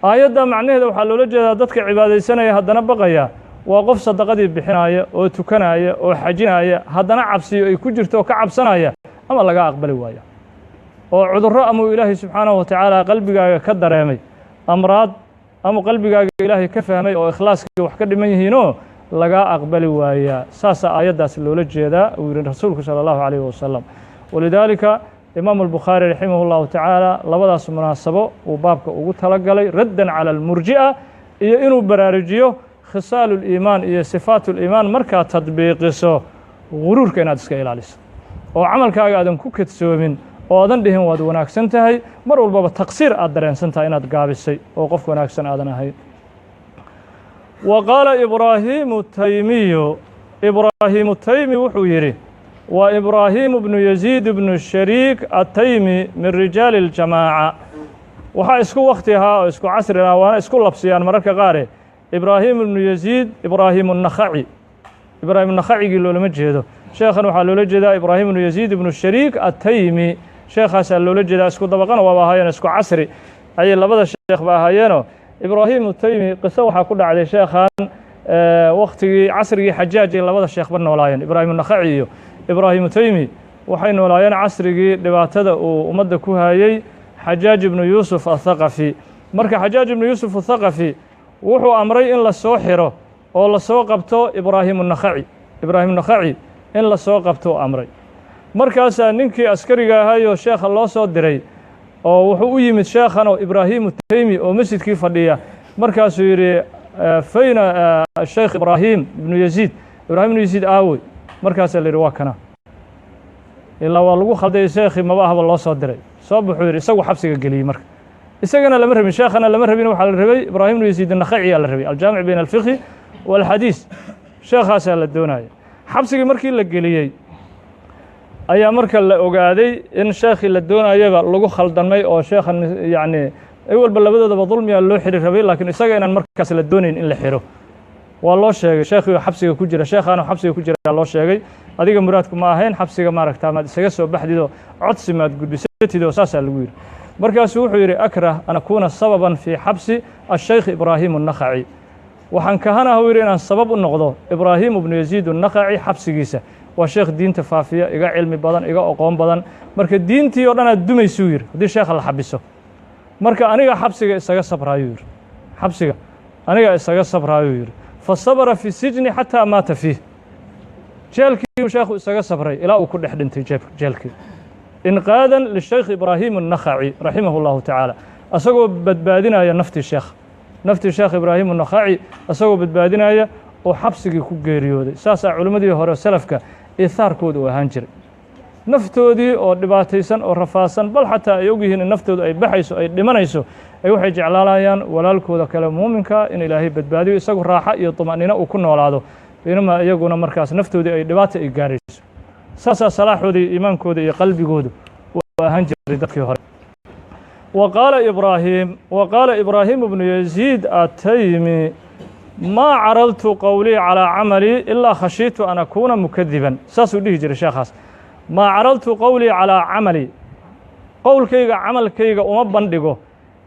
Aayadda macnaheeda waxaa loola jeedaa dadka cibaadaysanaya haddana baqaya waa qof sadaqadii bixinaya oo tukanaya oo xajinaya, haddana cabsiyo ay ku jirto oo ka cabsanaya ama laga aqbali waaya, oo cudurro ama uu Ilaahay subxaanahu wa tacaala qalbigaaga ka dareemay, amraad ama qalbigaaga Ilaahay ka fahmay oo ikhlaaskii wax ka dhiman yihiinoo lagaa aqbali waayaa. Saasaa aayaddaas loola jeedaa, uu yihi rasuulku sala allahu calayhi wasalam. Walidaalika imaamu albukhaari raximah اllahu tacaala labadaas munaasabo uu baabka ugu talagalay, raddan cala almurji'a iyo inuu baraarujiyo khisaaluliimaan iyo sifaatuliimaan markaad tadbiiqiso guruurka inaad iska ilaaliso. Oo camalkaaga aadan ku kadsoomin oo aadan dhihin waad wanaagsan tahay, mar walbaba taqsiir aad dareensan tahay inaad gaabisay oo qof wanaagsan aadan ahayn. Wa qaala Ibraahiimu Taymiyu, Ibraahiimu Taymi wuxuu yidhi, waa Ibraahiim bnu Yaziid bnu Shariik Ataymi min rijaali اljamaaca. Waxaa isku wakti ahaa oo isku casri ahaa, waana isku labsiyaan mararka qaare, Ibraahim ibnu Yaziid Ibraahim الnakhaci. Ibraahim Nakhacigii loolama jeedo sheekhan, waxaa loola jeedaa Ibraahim ibnu Yaziid ibnu Shariik Ataymi, sheekhaasaa loola jeedaa. Isku dabaqana waaba ahaayeen, isku casri ayay labada sheekh ba ahaayeenoo. Ibraahim Taymi qiso waxaa ku dhacday sheekhan waktigii casrigii Xajaaj ay labada sheekhba noolaayeen. Ibraahim Nakhaci iyo Ibraahimu Taymi waxay noolaayeen casrigii dhibaatada uu ummadda ku hayey Xajaaj ibnu Yuusuf Athaqafi. Marka Xajaaj ibnu Yuusuf Athaqafi wuxuu amray in la soo xiro oo lasoo qabto Ibraahimu Nakhaci. Ibraahim Nakhaci in lasoo qabto amray. Markaasaa ninkii askariga ahayoo sheekha loo soo diray oo wuxuu u yimid sheekhan oo Ibraahimu Taymi oo masjidkii fadhiya. Markaasuu yidhi: "Fayna Sheekh Ibraahim ibnu Yaziid? Ibrahim ibnu Yaziid aawey?" Markaasaa la yidhi: "Waa kana." Ilaa waa lagu khalday, sheekhii maba ahba loo soo diray. "Soo baxuu," yidhi. Isagu xabsiga geliyey. Marka isagana lama rabin, sheekhana lama rabin, waxaa la rabay Ibraahim ibnu Yaziid Nakhaciyaa la rabay, aljaamic bayna alfiqhi walxadiis, sheekhaasaa la doonaya. Xabsigii markii la geliyey ayaa marka la ogaaday in sheekhii la doonayaba lagu khaldanmay oo sheekhan, yacni, walba labadoodaba dulmiyaa loo xiri rabay, laakiin isaga inaan markaas la doonayn in la xiro waa loo sheegay. Sheekhii oo xabsiga ku jira, sheekhaanu xabsiga ku jira loo sheegay: "Adiga muraadku ma ahayn, xabsiga maaragta maad isaga soo baxdidoo codsi maad gudbisatid?" Oo saasaa lagu yidhi. Markaasuu wuxuu yidhi: "Akrah an akuuna sababan fii xabsi ashaykh Ibraahim الnakhaci. Waxaan kahanaha," u yidhi, "inaan sabab u noqdo Ibraahim ibnu Yaziid الnakhaci xabsigiisa. Waa sheekh diinta faafiya, iga cilmi badan, iga oqoon badan. Marka diintii oo dhan aad dumaysuu," yidhi, "haddii sheekha la xabiso. Marka aniga xabsiga isaga sabraayuu," yidhi, "xabsiga aniga isaga sabraayuu," yidhi. Fa sabra fi sijni xataa maata fiih. Jeelkii sheekhu isaga sabray ilaa uu ku dhex dhintay jeelkii, inqaadan lishaykh Ibraahim الnakhaci raximah اllahu tacaala, asagoo badbaadinaya naftii sheekh, naftii sheekh Ibraahim الnakhaci asagoo badbaadinaya oo xabsigii ku geeriyooday. Saasaa culimmadii hore salafka ihaarkooda uu ahaan jiray. Naftoodii oo dhibaataysan oo rafaadsan, bal xataa ay ogyihiin in naftoodu ay baxayso, ay dhimanayso, ay waxay jeclaanayaan walaalkooda kale muuminka in Ilaahay badbaadiyo, isagu raaxo iyo طuma'niino uu ku noolaado, baynamaa iyaguna markaas naftoodii ay dhibaata ay gaarayso. Saasaa salaaxooda iyo iimaankooda iyo qalbigoodu uu ahaan jiray dadkii hore. Wa qaala Ibraahim ibnu Yaziid Ataymi: "Maa caradtu qowlii calىa camalii ilaa khashiitu an akuuna mukadiban." Saasuu dhihi jiray sheekhaas: "Maa caradtu qowlii calىa camalii, qowlkayga camalkayga uma bandhigo,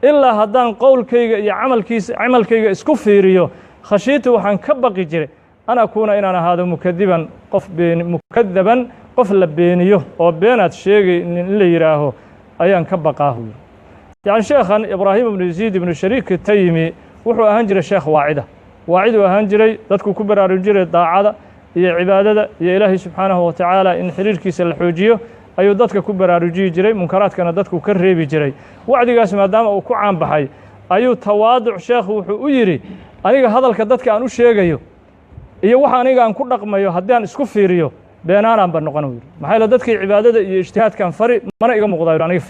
ilaa haddaan qowlkayga iyo camalkiisa, camalkayga isku fiiriyo, khashiitu, waxaan ka baqi jiray, an akuuna, inaan ahaado, mukadiban, qof been, mukadaban, qof la beeniyo oo beenaad sheegay in la yidhaaho ayaan ka baqaahu." Yiri, yacni, sheekhan Ibraahim ibnu Yaziid ibnu Shariik Taymi wuxuu ahaan jiray sheekh waacida, waaciduu ahaan jiray, dadku ku baraarujin jiray daacada iyo cibaadada iyo Ilaahay subxaanahu wa tacaala in xiriirkiisa la xoojiyo ayuu dadka ku baraarujiyi jiray, munkaraadkana dadku ka reebi jiray. Wacdigaas maadaama uu ku caan baxay ayuu tawaaduc sheekhu wuxuu u yidhi: "Aniga hadalka dadka aan u sheegayo iyo waxa aniga aan ku dhaqmayo haddii aan isku fiiriyo, beenaanaan ba noqon," uu yidhi. "Maxaa yeele dadkii cibaadada iyo ijtihaadkan fari mana iga muuqdaa," yidhi, "aniga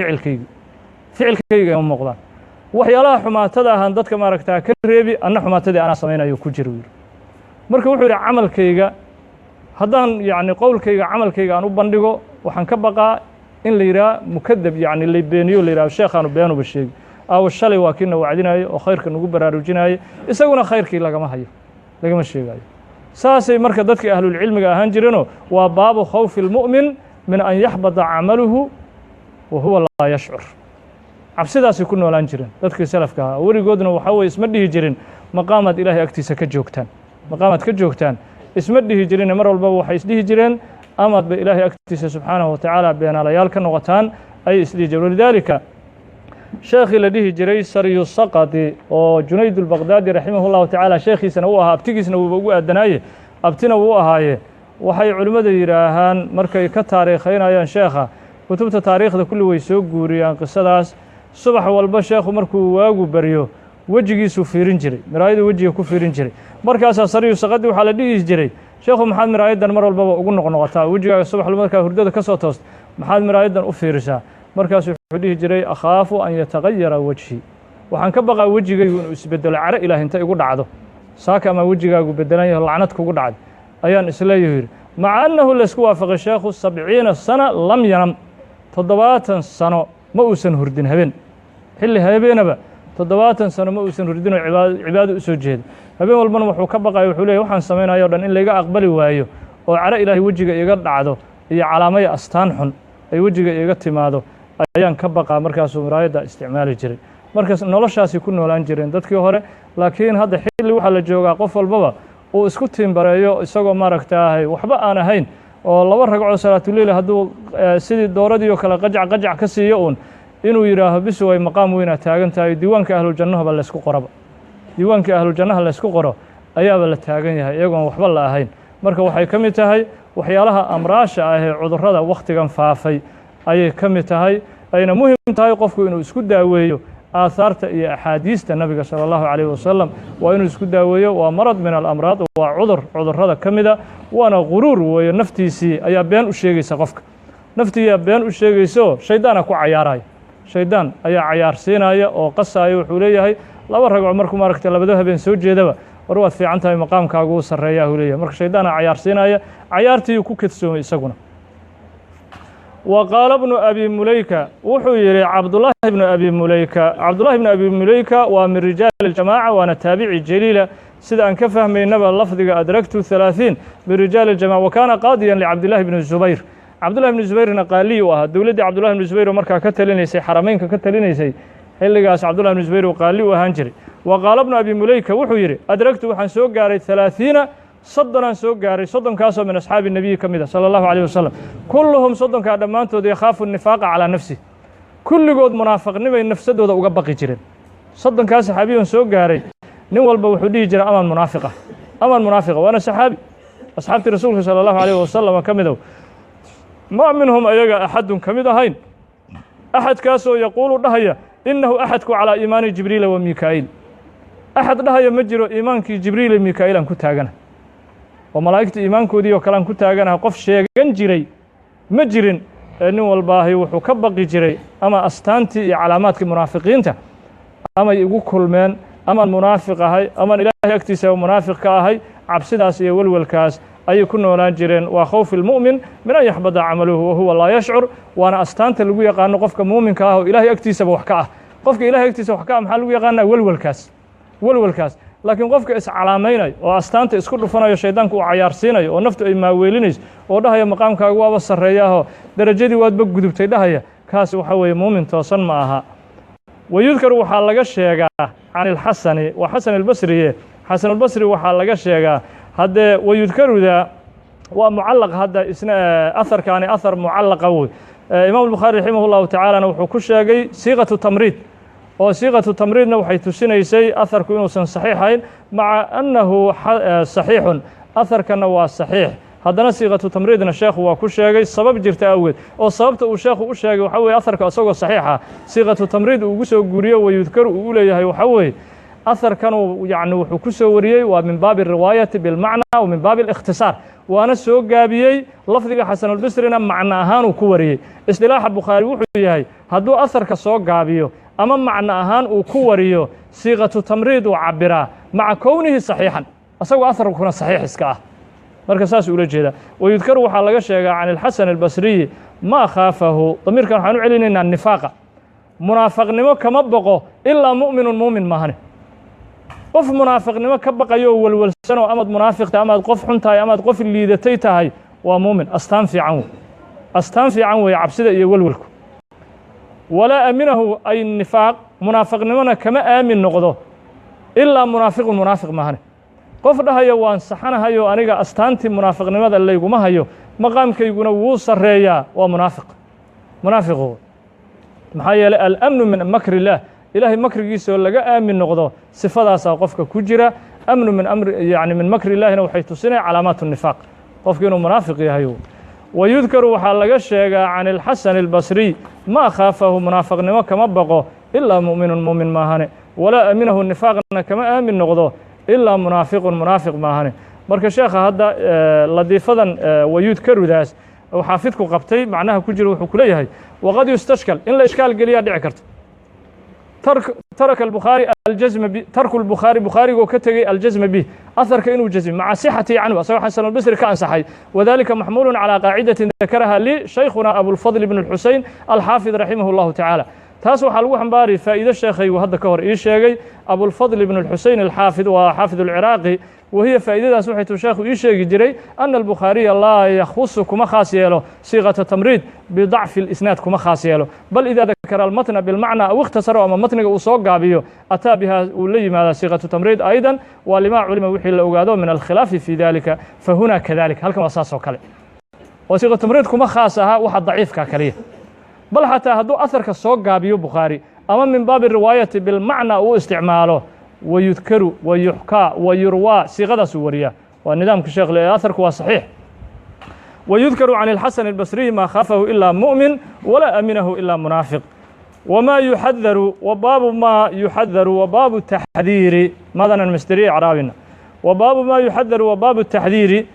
ficilkayga ima muuqdaan. Waxyaalaha xumaatada ahaan dadka maaragtaa ka reebi, anna xumaatadii anaa samaynayo ku jira," yidhi. Marka wuxuu yidhi: "Camalkayga haddaan, yacni, qowlkayga camalkayga aan u bandhigo, waxaan ka baqaa in la yidhaha mukadab, yacni la beeniyo, la yidhaho sheekhaanu beenuba sheegi. Aawo shalay waa kiina wacdinayo oo khayrka nagu baraarujinayo, isaguna khayrkii lagama hayo, lagama sheegayo." Saasay marka dadkii ahlulcilmiga ahaan jireenoo waa baabu khawfi اlmu'min min an yaxbada camaluhu wa huwa laa yashcur. Cabsidaasay ku noolaan jireen dadkii salafka ahaa. Weligoodna waxaa weye isma dhihi jirin maqaamaad Ilaahay agtiisa ka joogtaan, maqaamaad ka joogtaan isma dhihi jirine. Mar walbaba waxay isdhihi jireen amaadba Ilaahay agtiisa subxaanahu wa tacaala beenaalayaal ka noqotaan ayay isdhihi jireen. Walidaalika sheekhii la dhihi jiray Saryu Saqadi oo Junayd ulbaqdaadi raximah llahu tacaala sheekhiisana uu ahaa, abtigiisna wuuba ugu aadanaaye, abtina wuu ahaaye, waxay culimmada yidhaahaan markay ka taariikhaynayaan sheekha, kutubta taariikhda kulli way soo guuriyaan qisadaas. Subax walba sheekhu markuu waagu baryo wejigiisuu fiirin jiray, miraayadu wejiga ku fiirin jiray. Markaasaa Saryu Saqadi waxaa la dhihi jiray Sheekhu, maxaad miraayaddan mar walbaba ugu noqnoqotaa? Wejigaaga subax markaa hurdada ka soo toost, maxaad miraayaddan u fiirisaa? Markaasu wuxuu dhihi jiray: akhaafu an yatagayara wajhi, waxaan ka baqaa wejigaygu inuu isbedelo, caro Ilaah inta igu dhacdo saaka ama wejigaagu bedelan yaho, lacnad kugu dhacday ayaan isleeyahu yidhi. Maca annahu laysku waafaqay sheekhu 70 sana lam yanam, 70 sano ma uusan hurdin habeen, xilli habeenaba 70 sano ma uusan hurdinoo cibaado u soo jeeda. Habeen walbana wuxuu ka baqaya, wuxuu leeyahy, waxaan samaynayo o dhan in layga aqbali waayo oo caro Ilaahay wejiga iga dhacdo iyo calaamaya astaan xun ay wejiga iga timaado ayaan ka baqaa. Markaasuu muraayadda isticmaali jiray. Markaas noloshaasi ku noolaan jireen dadkii hore. Laakiin hadda xilli waxaa la joogaa qof walbaba uu isku tiimbareeyo isagoo maaragtaahay waxba aan ahayn, oo laba ragcoo salaatuleil hadduu sidii dooradii oo kale qajac qajac ka siiyo uun, inuu yidhaaho bisu way maqaam weynaa taagan tahay, diiwaanka ahluljannahaba laysku qoraba, diiwaanka ahluljannaha laysku qoro ayaaba la taagan yahay, iyagoon waxba la ahayn. Marka waxay ka mid tahay waxyaalaha amraasha ah ee cudurrada wakhtigan faafay ayay ka mid tahay, ayna muhim tahay qofku inuu isku daaweeyo aahaarta iyo axaadiista Nabiga sala allahu calayh wasalam. Waa inuu isku daaweeyo. Waa marad min alamraad, waa cudur cudurrada ka mida, waana guruur weeye. Naftiisii ayaa been u sheegaysa qofka, naftiiyaa been u sheegayso, shaydaana ku cayaaraya, shaydaan ayaa cayaarsiinaya oo qasaya. Wuxuu leeyahay laba ragco markuu maaragtay labado habeen soo jeedaba, war waad fiican tahay, maqaamkaagu uu sarreeyaa, uu leeyahay. Marka shaydaana cayaarsiinaya, cayaartiiyuu ku kedsoomay isaguna. Wa qaala bnu abi muleyka, wuxuu yidhi Cabdullaahi bnu abi muleyka. Cabdullahi bnu abi muleyka waa min rijaali اljamaaca, waana taabici jaliila, sida aan ka fahmaynaba lafdiga adragtu 30 min rijaali اljamaca. Wa kaana qaadiyan licabdillahi bni zubayr. Cabdullahi bni zubayrna qaaliyi u ahaa dowladdii Cabdullahi bni Zubayr oo markaa ka talinaysay xarameynka, ka talinaysay xilligaas. Cabdullahi bni Zubayr uu qaali u ahaan jiray. Wa qaala bnu abi muleyka, wuxuu yidhi: adragtu, waxaan soo gaaray 30, 30aan soo gaaray, 30kaasoo min asxaabi nebiyi ka mid a sala allahu alayh wasalam. Kulluhum, 30kaa dhammaantood, yakhaafu nifaaqa calaa nafsih, kulligood munaafaqnimay nafsadooda uga baqi jireen. 30kaa saxaabiyon soo gaaray, nin walba wuxuu dhihi jiray amaan munaafiqa, amaan munaafiqa. Waana saxaabi asxaabtii Rasuulka sala allahu alayh wasalam ka midow. Ma minhum, ayaga axadun ka mid ahayn, axadkaasoo yaquulu dhahaya innahu axadku calaa iimaani Jibriila wa Miikaa'iil. Axad dhahaya ma jiro iimaankii Jibriil iyo Miikaa'iil aan ku taagana, oo malaa'igta iimaankoodii oo kale aan ku taaganaha, qof sheegan jiray ma jirin. Ee nin walbaahi wuxuu ka baqi jiray ama astaantii iyo calaamaadkii munaafiqiinta amay igu kulmeen, amaan munaafiq ahay, amaan Ilaahay agtiisa munaafiq ka ahay. Cabsidaas iyo welwelkaas ayay ku noolaan jireen. Waa khawfi اlmu'min min an yaxbada camaluhu wahuwa laa yashcur, waana astaanta lagu yaqaano qofka muuminka ah oo Ilaahay agtiisaba wax ka ah. Qofka Ilahay agtiisa wax ka ah maxaa lagu yaqaanaa? Welwelkaas, welwelkaas. Laakiin qofka iscalaamaynayo oo astaanta isku dhufanayo, shaydaanku uu cayaarsiinayo oo naftu ay maaweelinayso oo dhahaya maqaamkaagu waaba sarreeyaahoo derajadii waadba gudubtay dhahaya, kaas waxa weeye muumin toosan ma aha. Wayudkaru, waxaa laga sheegaa can ilxasani, waa Xasan albasriye. Xasanulbasri waxaa laga sheegaa haddee, wayudkaruda waa mucallaq hadda isna, aharkaani ahar mucallaqa wey. Imaam Albukhaari raximah llahu tacaalana wuxuu ku sheegay siiqatu tamriid, oo siiqatu tamriidna waxay tusinaysay aharku inuusan saxiixayn. Maca annahu saxiixun, aharkana waa saxiix, haddana siiqatu tamriidna sheekhu waa ku sheegay sabab jirta awgeed. Oo sababta uu sheekhu u sheegay waxaa weye, aharka isagoo saxiixa siiqatu tamriid uu ugu soo guuriyo, wayudkaru uu u leeyahay, waxaa weeye aharkanuu yacni wuxuu ku soo wariyey waa min baabi ariwaayati bilmacna wa min baabi alikhtisaar, waana soo gaabiyey. Lafdiga Xasanulbasrina macno ahaan uu ku wariyey. Isdilaaxa Bukhaari wuxuu yahay hadduu aharka soo gaabiyo ama macno ahaan uu ku wariyo, siiqatu tamriid uu cabiraa maca kownihi saxiixan, asagoo aharkuna saxiix iska ah. Marka saas ula jeedaa. Wayudkaru, waxaa laga sheegaa can ilxasan albasriyi maa khaafahu, damiirkan waxaan u celinaynaa nifaaqa, munaafaqnimo kama boqo ilaa mu'minun, muumin maahane. Qof munaafiqnimo ka baqayo oo welwelsanoo amaad munaafiq tahay, amaad qof xun tahay, amaad qof liidatay tahay, waa muumin. Astaan fiican wey, astaan fiican weeye cabsida iyo welwelku. Walaa aaminahu ay nifaaq, munaafiqnimona kama aamin noqdo ilaa munaafiqun, munaafiq maahane. Qof dhahaya waan saxanahayo, aniga astaantii munaafiqnimada layguma hayo, maqaamkayguna wuu sarreeyaa, waa munaafiq, munaafiqu. Maxaa yeelay alamnu min makri illaah, Ilaahay makrigiisa oo laga aamin noqdo sifadaasaa qofka ku jira. Amnu min amri, yani min makri illahina waxay tusinaya calaamaat nifaaq, qofku inuu munaafiq yahay. Wayudkaru, waxaa laga sheegaa can ilxasan albasriy maa khaafahu, munaafiqnimo kama baqo ilaa mu'minun, muumin maahane. Walaa aaminahu, nifaaqna kama aamin noqdo ilaa munaafiqun, munaafiq maahane. Marka sheekha hadda ladiifadan wayudkarudaas uu xaafidku qabtay macnaha ku jira, wuxuu ku leeyahay waqad yustashkal, in la ishkaal geliyaa dhici karto. Taraka albukhaari aljazma bi, tarku lbukhaari, bukhaarigoo ka tegey aljazma bih, aharka inuu jazmi, maca sixatihi canhu, asagoo Xasan albasri ka ansaxay. Wadalika maxmuulu calى qaacidatin dakaraha li shaykhuna Abulfadl ibn اlxusein alxaafid raximah اllahu tacaala. Taas waxaa lagu xambaari faa'iido sheekhaygu hadda ka hor ii sheegay, Abulfadl ibn اlxusein alxaafid, waa xaafid alciraaqi. Wahiya, faa'iidadaas waxay tuu sheekhu ii sheegi jiray, ana albukhaariya laa yakhusu, kuma khaas yeelo, siiqata tamriid bidacfi اlisnaad kuma khaas yeelo, bal idaa dakara almatna bilmacna aw ikhtasaro, ama matniga uu soo gaabiyo, ataa biha, uu la yimaadaa siiqatu tamriid aydan. Waa limaa culima, wixii la ogaado, min alkhilaafi fi dalika. Fahuna kadalik, halkan waa saas oo kale, oo siiqatu tamriid kuma khaas aha waxa daciifka kaliya, bal xataa hadduu aharka soo gaabiyo Bukhaari ama min baabi riwaayati bilmacna uu isticmaalo, wayudkaru, wayuxkaa, wayurwaa, siiqadaasuu wariyaa. Waa nidaamka sheekh le, aharku waa saxiix. Wayudkaru can اlxasan الbasriyi maa khaafahu ilaa mu'min walaa aminahu ilaa munaafiq. Wmaa yuxadaru, wa baabu maa yuxadaru, wa baabu taxdiiri madanan masderiya caraabina, wa baabu maa yuxadaru, wa baabu taxdiiri,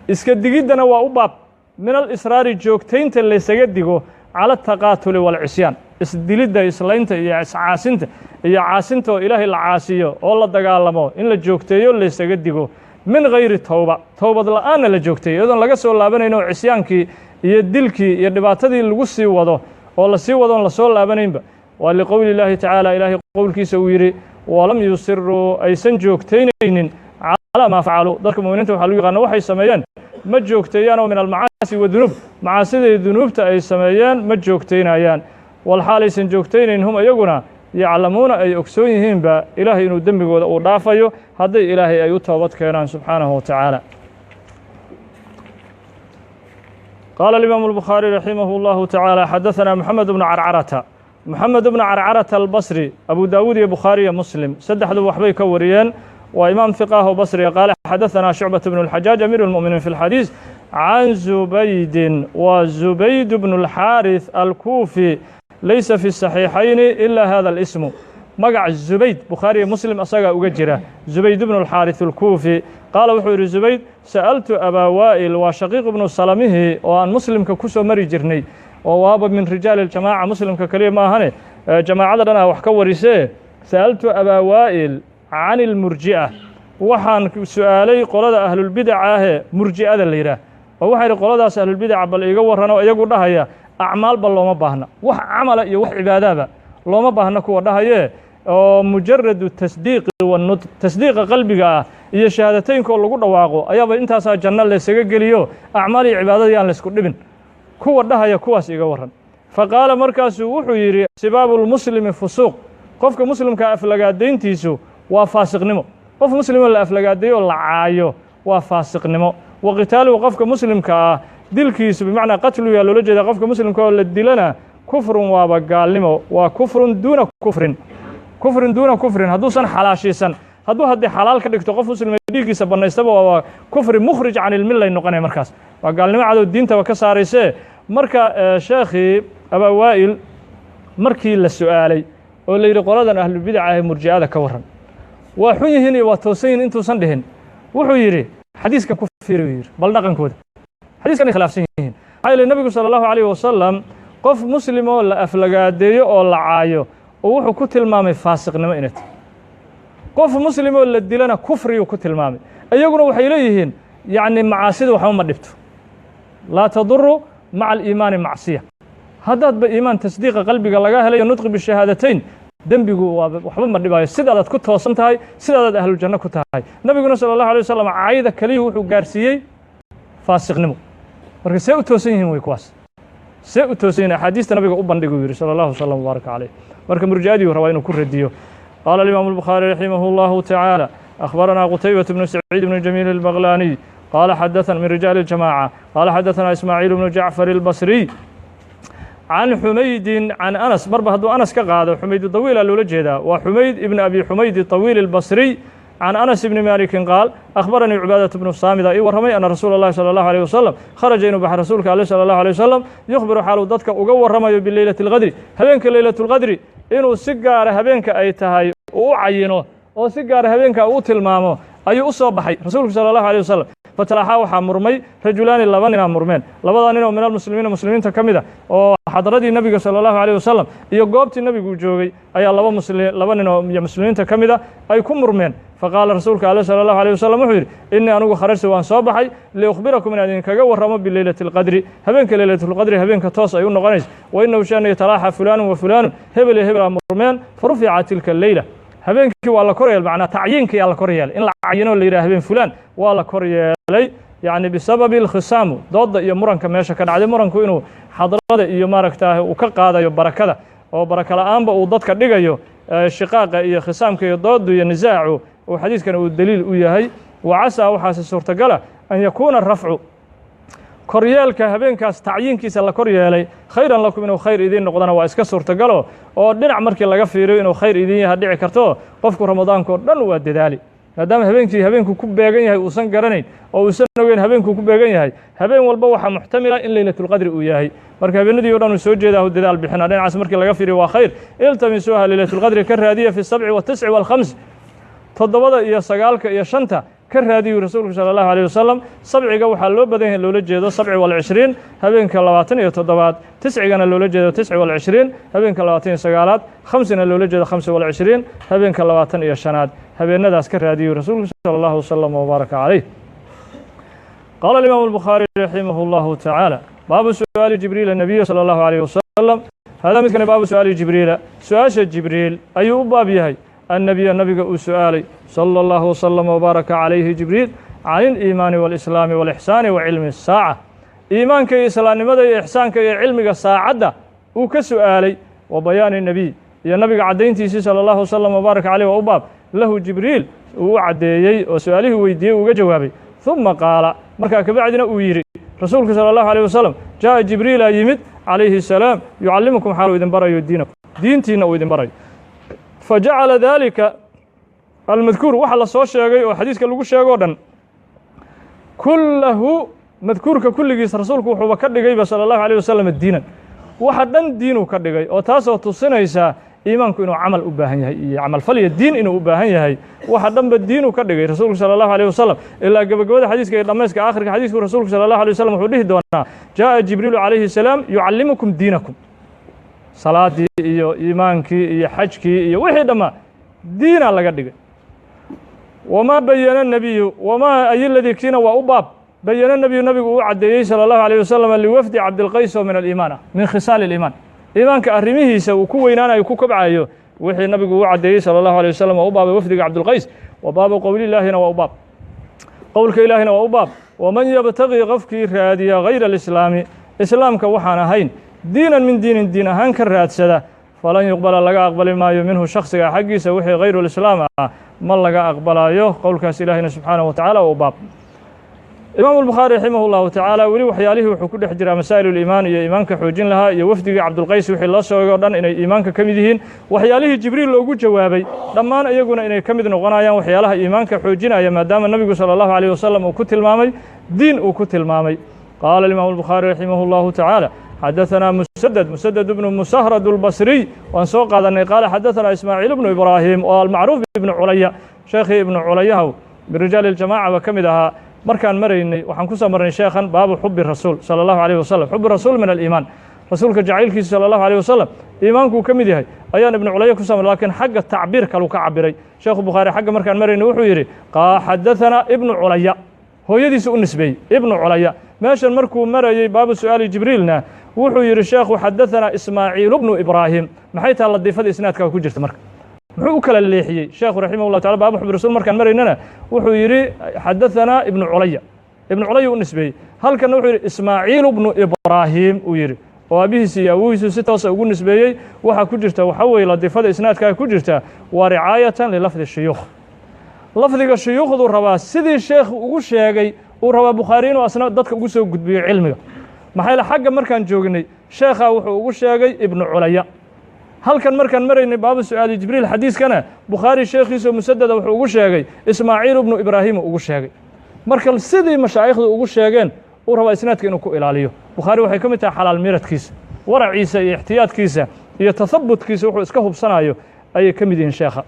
iska digiddana waa u baab, min alisraari, joogtaynta laysaga digo, cala ataqaatuli waalcisyaan, isdilidda, islaynta iyo iscaasinta iyo caasinta oo Ilaahay la caasiyo oo la dagaalamo, in la joogteeyo laysaga digo, min gayri towba, towbad la'aanna la joogteeyo, iyadoon laga soo laabanayn oo cisyaankii iyo dilkii iyo dhibaatadii lagu sii wado oo la sii wado oon lasoo laabanaynba. Waa liqowli illaahi tacaala, Ilaahay qowlkiisa uu yidhi: walam yusiruu, aysan joogtaynaynin, calaa maa facaluu. Dadka muminiinta waxa lagu yaqaano waxay sameeyeen ma joogteeyaan, oo min almacaasi wadunuub, macaasida iyo dunuubta ay sameeyeen ma joogtaynayaan, walxaal aysan joogtaynayn, hum iyaguna yaclamuuna, ay ogsoon yihiinba Ilaahay inuu dembigooda uu dhaafayo hadday Ilaahay ay u toobad keenaan subxaanahu wa tacaala. Qaala alimaamu الbukhaari raximah اllahu tacaala: xadaثana Moxamed bnu Carcarata, Moxamed bnu Carcarata albasri. Abu Daawuud iyo Bukhaari iyo Muslim saddexdu waxbay ka wariyeen. Waa imaam hiqah oo basriga. Qaala xadaثana Shucbaة bnu اlxajaaj, amiir اlmu'miniin fi اlxadiis, can Zubaydin, waa Zubayd bnu اlxaariث alkuufi. Laysa fi الصaxiixayni ila hada اlismu, magac Zubayd Bukhaari iyo Muslim asagaa uga jira, Zubayd bnu اlxaariث alkuufi. Qaala wuxuu yidhi Zubayd: sa'altu Abaa Waa'il, waa Shaqiiq ibnu Salamihi oo aan Muslimka ku soo mari jirnay, oo waaba min rijaali اljamaaca, Muslimka keliya ma ahane, jamaacada dhan ah wax ka warisee. Sa'altu Abaa Waa'il can ilmurji'a, waxaan su'aalay qolada ahlulbidaca ahee murji'ada la yidhaah, oo waxaa yidhi: qoladaas ahlulbidaca bal iiga warran, oo iyagu dhahaya acmaalba looma baahna, wax camala iyo wax cibaadaaba looma baahna, kuwa dhahayee oo mujaradu tasdiiqi wanutq, tasdiiqa qalbiga ah iyo shahaadateynka oo lagu dhawaaqo ayaaba intaasaa janno laysaga geliyo, acmaal iyo cibaadada yaan laysku dhibin, kuwa dhahaya, kuwaas iga warran. Fa qaala, markaasuu wuxuu yidhi: sibaabu lmuslimi fusuuq, qofka muslimka aflagaadayntiisu waa faasiqnimo. Qof muslimoo la aflagaadeeyo oo la caayo waa faasiqnimo. Wa qitaaluhu, qofka muslimka ah dilkiisu, bimacnaa qatluyaa loola jeeda, qofka muslimka oo la dilana, kufrun, waaba gaalnimo, waa kufrun duuna kufrin, kufrin duuna kufrin, hadduusan xalaashiisan. Hadduu haddii xalaal ka dhigto qof muslima dhiiggiisa bannaystaba, waaba kufri mukhrij can ilmillay noqonaya, markaas waa gaalnimo cadow diintaba ka saaraysee. Marka sheekhii Abaa Waa'il markii la su'aalay oo la yidhi: qoladan ahlubidaca ee murji'ada ka warran, waa xun yihiin iyo waa toosan yihin, intuusan dhihin wuxuu yidhi: xadiiskan ku fiiri, uu yidhi, bal dhaqankooda xadiiskan ay khilaafsan yihiin. Maxaa yeele nebigu sala allahu alayh wasalam qof muslim oo la aflagaadeeyo oo la caayo oo wuxuu ku tilmaamay faasiqnimo inay tahay, qof muslim oo la dilana kufriyuu ku tilmaamay. Iyaguna waxay leeyihiin yacni macaasida waxba ma dhibto, laa taduru maca aliimaani macsiya, haddaadba iimaan tasdiiqa qalbiga laga helayo, nudqi bishahaadateyn, dembigu waa waxba ma dhibayo, sidaadaad ku toosan tahay, sidaadaad ahluljanno ku tahay. Nabiguna sala allahu alay wasalam cayda keliyu wuxuu gaarsiiyey faasiqnimo. Marka see u toosan yihiin wey kuwaas, see u toosan yihin? Axaadiista nabiga u bandhig, uu yidhi sala allahu wasalam wbaaraka caleyh. Marka murji'adiiu rabaa inuu ku radiyo. Qaala alimaamu الbukhaari raximah اllahu tacaala: akhbaranaa Qutaybaة bnu Saciid bnu Jamiil الbaqlaniy qaala xadaثana, min rijaali الjamaaca, qaala xadaثana Ismaaciil bnu Jacfar الbasriy can Xumaydin can Anas. Marba hadduu Anas ka qaado, Xumayd dawiila loola jeedaa, waa Xumayd ibn Abi Xumayd طawiil الbasriy, can Anas ibni Maalikin qaal: akhbaranii Cubaadaة bnu Saamida ii warramay ana rasuula اllahi salى اllahu alيه wasalam kharaja, inuu baxay rasuulka ale salى اllahu alيه wasalam, yukhbiru, xaaluu dadka uga warramayo, bileylati اlqadri, habeenka leylat اlqadri, inuu si gaara habeenka ay tahay uu u cayino oo si gaara habeenka uu tilmaamo. Ayuu u soo baxay rasuulku sala Allahu alayh wasalam. Fatalaaxaa, waxaa murmay, rajulaani, laba ninaa murmeen. Labadaa nin oo min almuslimiina, muslimiinta ka mid a, oo xadradii nebiga sala Allahu alayh wasalam iyo goobtii nebigu joogay ayaa laba musli laba nin oo muslimiinta ka mid a ay ku murmeen. Faqaala rasuulka ale sala Allahu alayh wasalam wuxuu yidhi: "Innii anigu kharajtu, waan soo baxay, liukhbirakum, inaan idinkaga warramo, bileylati alqadri, habeenka leylatulqadri, habeenka toos ay u noqonayso. Wa innahu shana talaaxa fulaanun wa fulaanun, hebel iyo hebel aa murmeen. Farufica tilka leyla, habeenkii waa la kor yeelay." Macnaa tacyiinkii aa la kor yeelay, in la cayino la yidhaha habeen fulaan waa la kor yeelay, yacni bisababi alkhisaamu, dooda iyo muranka meesha ka dhacday. Muranku inuu xadrada iyo maaragtaa uu ka qaadayo barakada, oo baraka la-aanba uu dadka dhigayo, shiqaaqa iyo khisaamka iyo doodu iyo nisaacu, uu xadiiskan uu daliil u yahay. Wa casaa, waxaase suurtagala, an yakuuna rafcu, koryeelka habeenkaas tacyiinkiisa la kor yeelay, khayran lakum, inuu khayr idiin noqdona waa iska suurtagalo, oo dhinac markii laga fiiriyo inuu khayr idiin yaha dhici karto. Qofku ramadaanka oo dhan waa dadaali, maadaama habeenkii habeenku ku beegan yahay uusan garanayn oo uusan ogeyn habeenkuu ku beegan yahay. Habeen walba waxaa muxtamila in leylatulqadri uu yahay. Marka habeenadii o dhan uu soo jeedaa, dadaal bixina. Dhinacaas markii laga fiiriyo waa khayr. Iltamisuuha, leylatulqadri ka raadiya, fi sabci watisci walkhams, toddobada iyo sagaalka iyo shanta ka raadiyu rasuulku sala Allahu alayh wasalam. Sabciga waxaa loo badan yahay loola jeedo 27, habeenka 27aad. Tiscigana loola jeedo 29, habeenka 29aad. Khamsina loola jeedo 25, habeenka 25aad. Habeenadaas ka raadiyu rasuulku sala Allahu wasalam wabaaraka calayh. Qaala alimaamu albukhaari raximah اllahu tacaala: baabu su'aali Jibriila nabiya sala Allahu alayh wasalam. Hada midkani baabu su'aali Jibriila, su-aasha Jibriil ayuu u baab yahay, annabiya, nabiga uu su'aalay, salى اllahu waslama wbaaraka calayhi Jibriil, can iliimaani wاlislaami wاlixsaani wa cilmi الsaaca. Iimaanka iyo islaamnimada iyo ixsaanka iyo cilmiga saacadda uu ka su'aalay. Wa bayaani nebiy, iyo nabiga caddayntiisii sala Allahu wasalam wbaaraka caleyh waa u baab, lahu Jibriil uu u caddeeyey oo su-aalihii weydiiyey uga jawaabay. ثuma qaala, markaa kabacdina uu yidhi rasuulku sala Allahu alayh wasalam: jaa'a Jibriilaa yimid, calayhi الsalaam, yucallimukum, xaaluu idin barayo, diinakum, diintiinna uu idin barayo. Fajacala daalika almadkuur, waxa la soo sheegay oo xadiiska lagu sheego o dhan, kullahu, madkuurka kulligiis, rasuulku wuxuuba ka dhigayba sala Allahu alayh wasalam diinan. Waxa dhan diinuu ka dhigay, oo taasoo tusinaysaa iimaanku inuu camal u baahan yahay iyo camalfal iyo diin inuu u baahan yahay. Waxa dhanba diinuu ka dhigay rasuulku sala Allahu alayh wasalam. Ilaa gebagabada xadiiska iyo dhammayska aakhirka xadiisku rasuulku sala Allahu alay wasalam wuxuu dhihi doonaa: jaa'a Jibriilu calayhi salaam yucallimukum diinakum. Salaadii iyo iimaankii iyo xajkii iyo wixii dhammaa diinaa laga dhigay. Wamaa bayana nebiyu, wamaa ay ladii kiina waa u baab, bayana nebiyu, nabigu uu caddeeyey sala Allahu alayh wasalam, liwafdi Cabdilqays oo min aliimaan ah, min khisaali aliimaan, iimaanka arrimihiisa uu ku weynaanayo, ku kobcayo, wixii nabigu uu caddeeyey sala Allahu alay wasalam waa u baabay wafdiga Cabdilqays. Wa baabu qowlilaahina waa u baab, qowlka Ilaahina waa u baab: waman yabtagii, qofkii raadiya, hayra alislaami, islaamka waxaan ahayn, diinan, min diinin, diin ahaan ka raadsada, falan yuqbala, laga aqbali maayo, minhu, shaksiga xaggiisa wixii hayrulislaam ah ma laga aqbalaayo. Qowlkaas Ilaahina subxaanahu wa tacala waa u baab. Imaamu albukhaari raximah اllahu tacaala weli waxyaalihii wuxuu ku dhex jiraa masaa'il uliimaan iyo iimaanka xoojin lahaa, iyo wafdigii Cabdulqays wixii loo sheegay o dhan inay iimaanka ka mid yihiin, waxyaalihii Jibriil loogu jawaabay dhammaan iyaguna inay ka mid noqonayaan waxyaalaha iimaanka xoojinaya, maadaama nebigu sala Allahu alayh wasalam uu ku tilmaamay diin uu ku tilmaamay. Qaala alimaamu albukhaari raximah اllahu tacaala: xadaثanaa musadد, musadد bnu musahrad اlbasriy, waan soo qaadanay. Qaala xadaثanaa Ismaaciil bnu Ibraahim oo almacruuf ibnu Culaya, sheekhii ibnu Culayahow min rijaali اljamaca ba ka mid ahaa. Markaan maraynay waxaan ku soo marnay sheekhan baabu xubi rasuul sala Allahu alayh wasalam, xubi rasuul min aliimaan, rasuulka jacaylkiisa sala Allahu alayh wasalam iimaankuu ka mid yahay, ayaan ibnu Culaya ku soo marnay. Lakiin xagga tacbiir kalu ka cabiray sheekhu Bukhaari. Xagga markaan maraynay wuxuu yidhi: xadaثanaa ibnu Culaya, hooyadiisa u nisbeeyey ibnu Culaya. Meeshan markuu marayey baabu su'aali Jibriilna wuxuu yidhi sheekhu: xadaثanaa Ismaaciil bnu Ibraahim. Maxay taha ladiifada isnaadka ku jirta? Marka muxuu u kala leexiyey sheekhu raximah llah tacala? Baabu xubi rasuul markaan maraynana wuxuu yidhi xadaثanaa ibnu Culaya, ibnu Culaya u nisbeeyey. Halkanna wuxuu yidhi Ismaaciil bnu Ibraahim uu yidhi, oo aabihiisi iyo awohiisu si toosa ugu nisbeeyey. Waxaa ku jirta waxaa weeye ladiifada isnaadkaa ku jirta waa ricaayatan lilafdi shuyuukh. Lafdiga shuyuukhduu rabaa sidii sheekhu ugu sheegay uu rabaa Bukhaari inuu asna dadka ugu soo gudbiyo cilmiga. Maxaa yeele xagga markaan joognay sheekhaa wuxuu ugu sheegay ibnu Culaya. Halkan markaan maraynay baabu su'aali Jibriil xadiiskana Bukhaari sheekhiisoo musadada wuxuu ugu sheegay Ismaaciil bnu Ibraahim ugu sheegay. Marka sidii mashaayikhdu ugu sheegeen uu rabaa isnaadka inuu ku ilaaliyo Bukhaari. Waxay ka mid tahay xalaal miradkiisa, waraciisa iyo ixtiyaadkiisa iyo tahabutkiisa, wuxuu iska hubsanayo ayay ka mid yihiin sheekha.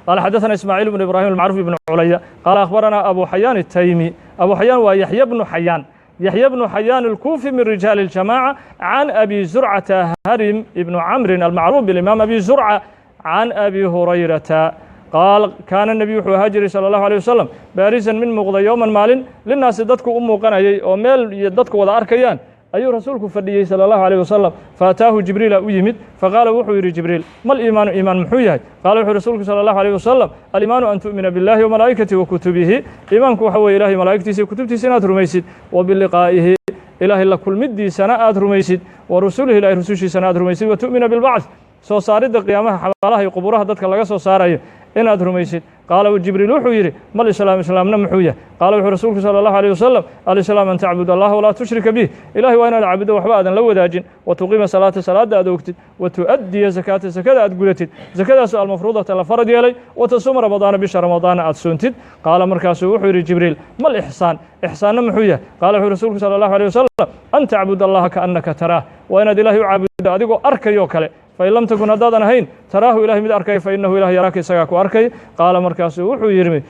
Qaala xadaثana Ismaaciil bnu Ibrahim almacruuf ibnu Culaya qaala akhbaranaa Abu Xayaan الTaymi. Abu Xayaan waa Yaxya bnu Xayaan, Yaxya bnu Xayaan الكufi min rijaali الjamاعة, can Abi Zurcata Harim ibnu Camrin almacruuf biimaam Abi Zurca, can Abi Hurayrata qaal kaana nebiyu wuxuu ahaa jiray salى اllahu alيه wasalam baarisan mid muuqda yowman maalin linaasi dadku u muuqanayay oo meel iyo dadku wada arkayaan ayuu rasuulku fadhiyey salى اllahu alيه wasalam. Faataahu Jibriila u yimid, faqaala wuxuu yidhi Jibriil: mal iimaanu, iimaan muxuu yahay? Qaala wuxuu rasuulku salى اllahu alيه wasalam: aliimaanu an tu'mina biاllahi wamalaa'ikatihi wa kutubihi. Iimaanku waxa weye ilahay malaa'igtiisa iyo kutubtiisa inaad rumaysid, wa biliqaa'ihi, ilaahay la kulmidiisana aad rumaysid, wa rusulihi, ilahay rusushiisana aad rumaysid, wa tu'mina bilbacth, soo saaridda qiyaamaha xabaalaha iyo qubuuraha dadka laga soo saarayo inaad rumaysid. Qaala Jibriil wuxuu yidhi: mal islaam, islaamna muxuu yahay? Qaala wuxuu rasuulku salى اllahu alيه wasalam: alislaam an tacbud allaha walaa tushrika bih, ilahay waa inaad caabuddo waxba aadan la wadaajin, wa tuqiima salaata, salaadda aad ogtid, wa tu'addiya zakaata, zakada aad gudatid, zakadaasu almafruudata la farad yeelay, wa tasuuma ramadaana, bisha ramadaana aad soontid. Qaala markaasuu wuxuu yidhi Jibriil: mal ixsaan, ixsaanna muxuu yahay? Qaala wuxuu rasuulku salى اllahu alيه wasalam: an tacbud allaha kaannaka taraah, waa inaad ilahay u caabuddo adigoo arkayoo kale. Fain lam takun, haddaadan ahayn, taraahu, ilahay mid arkaya, fa innahu ilah yaraaka, isagaa ku arkay. Qaala markaasuu wuxuu yidhi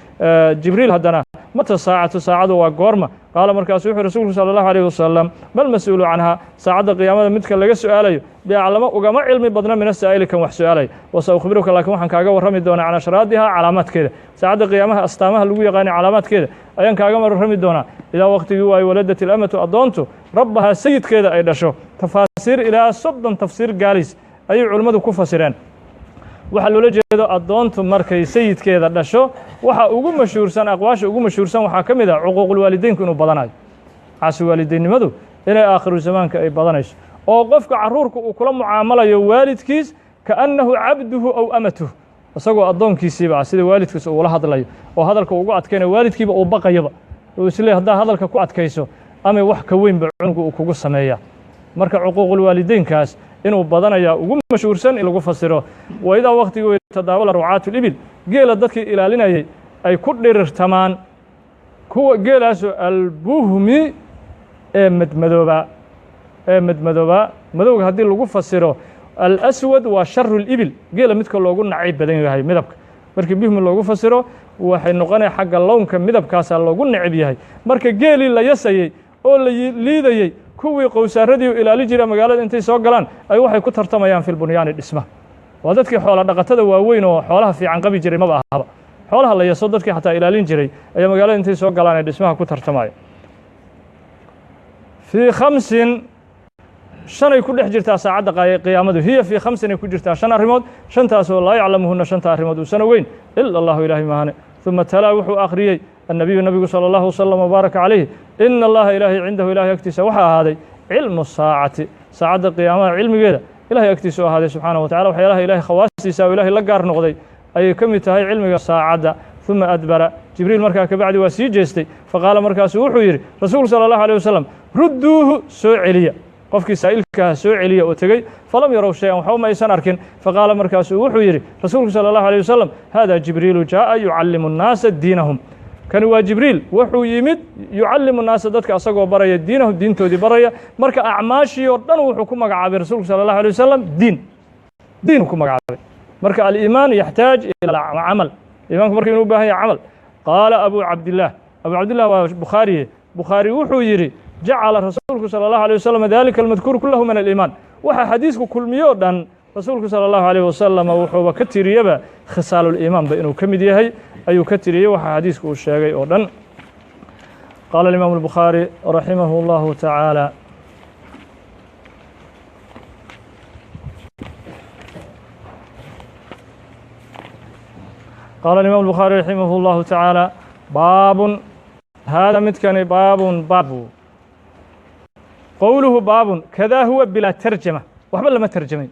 Jibriil haddana: mata saacatu, saacadu waa goorma? Qaala markaasuu wuxuu rasuulku salى اllahu alيh wasalam: mal mas-uulu canhaa, saacadda qiyaamada midka laga su'aalayo, biaclamo, ugama cilmi badna, min asaa'ili, kan wax su'aalaya. Wasa ukhbiruka, laakiin waxaan kaaga warrami doonaa, can ashraadihaa, calaamaadkeeda, saacadda qiyaamaha astaamaha lagu yaqaanay calaamaadkeeda ayaan kaaga warrami doonaa. Idaa waqtigii waayo waladat ilamatu, addoontu, rabbahaa, sayidkeeda ay dhasho. Tafaasiir ilaa 30 tafsiir gaalis ayay culimmadu ku fasireen waxaa loola jeedo addoontu markay sayidkeeda dhasho. Waxa ugu mashhuursan, aqwaasha ugu mashhuursan waxaa ka mid ah cuquuqulwaalideynku inuu badanayo, caasi waalideennimadu inay aakhiru zamaanka ay badanayso, oo qofka carruurka uu kula mucaamalayo waalidkiis kaannahu cabduhu aw amatuh, isagoo addoonkiisiiba ah, sida waalidkiis uula hadlayo oo hadalka ugu adkaynayo waalidkiiba uu baqayaba uu isleey haddaa hadalka ku adkayso ama wax ka weynba cunugu uu kugu sameeya. Marka cuquuqulwaalideynkaas inuu badanayaa ugu mashhuursan in lagu fasiro. Wa idaa waqtigii wey tadaawala rucaatu libil, geela dadkii ilaalinayay ay ku dhirirtamaan, kuwa geelaasoo albuhmi ee madmadoobaa, ee madmadoobaa. Madowga haddii lagu fasiro alaswad waa sharu libil, geela midka loogu nacayb badan yahay midabka. Markii buhmi loogu fasiro waxay noqonaya xagga lownka midabkaasaa loogu necab yahay. Marka geelii la yasayey oo la liidayey, kuwii qowsaaradii u ilaali jira magaalada intay soo galaan ay waxay ku tartamayaan filbunyaani, dhisma. Waa dadkii xoola dhaqatada waaweyn oo xoolaha fiican qabi jiray, maba ahaba xoolaha la yaso dadkii xataa ilaalin jiray ayaa magaalada intay soo galaan ay dhismaha ku tartamaya. Fii khamsin, shanay ku dhex jirtaa saacadda qiyaamadu. Hiya fii khamsin ay ku jirtaa, shan arrimood, shantaasoo laa yaclamuhuna, shanta arrimood uusan ogeyn, ila allahu, ilaahay maahane. ثuma talaa wuxuu akhriyey annabiyu, nabigu salى اllahu wasalam wbaaraka calayh: ina allaha ilaahay cindahu, ilahay agtiisa waxaa ahaaday, cilmu saacati, saacadda qiyaamaha cilmigeeda ilahay agtiisa u ahaaday subxaanaه wa tacala. Waxyaalaha ilahay khawaastiisa oo ilahay la gaar noqday ayay ka mid tahay cilmiga saacadda. ثuma adbara Jibriil, markaa kabacdi waa sii jeestay. Faqaala markaasuu wuxuu yidhi rasuulku salى اllahu alيه wasalam: rudduuhu, soo celiya qofkii saa'ilkaha, soo celiya oo tegey. Falam yarow shay-an, waxba ma aysan arkin. Faqaala markaasuu wuxuu yidhi rasuulku salى اllahu alيه wasalam: hada Jibriilu jaa'a yucallimu الnaasa diinahum. Kani waa Jibriil, wuxuu yimid yucallimu naasa, dadka asagoo baraya, diinahum, diintoodii baraya. Marka acmaashii oo dhan wuxuu ku magacaabay rasuulku salى اllahu alيه wasalam diin, diin ku magacaabay. Marka aliimaan yaxtaaj ila camal, iimaanku marka inuu u baahan yahay camal. Qaala Abu Cabdillaah, Abu Cabdillah waa Bukhaariye, Bukhaari wuxuu yidhi: jacala rasuulku salى اllahu alيه wasalam dalika almadkuur kulahu min aliimaan. Waxa xadiisku kulmiyo o dhan rasuulku salى اllahu alيh wasalam wuxuuba ka tiriyeba khisaaluliimaanba inuu ka mid yahay ayuu ka tiriyey waxa xadiisku uu sheegay oo dhan. Qaala alimaamu الbukhaari raximah اllahu tacaala. Qaala alimaamu الbukhaari raximah اllahu tacaala: baabun haada midkani baabun baabu. Qowluhu baabun kadaa huwa bilaa tarjama, waxba lama tarjamayn.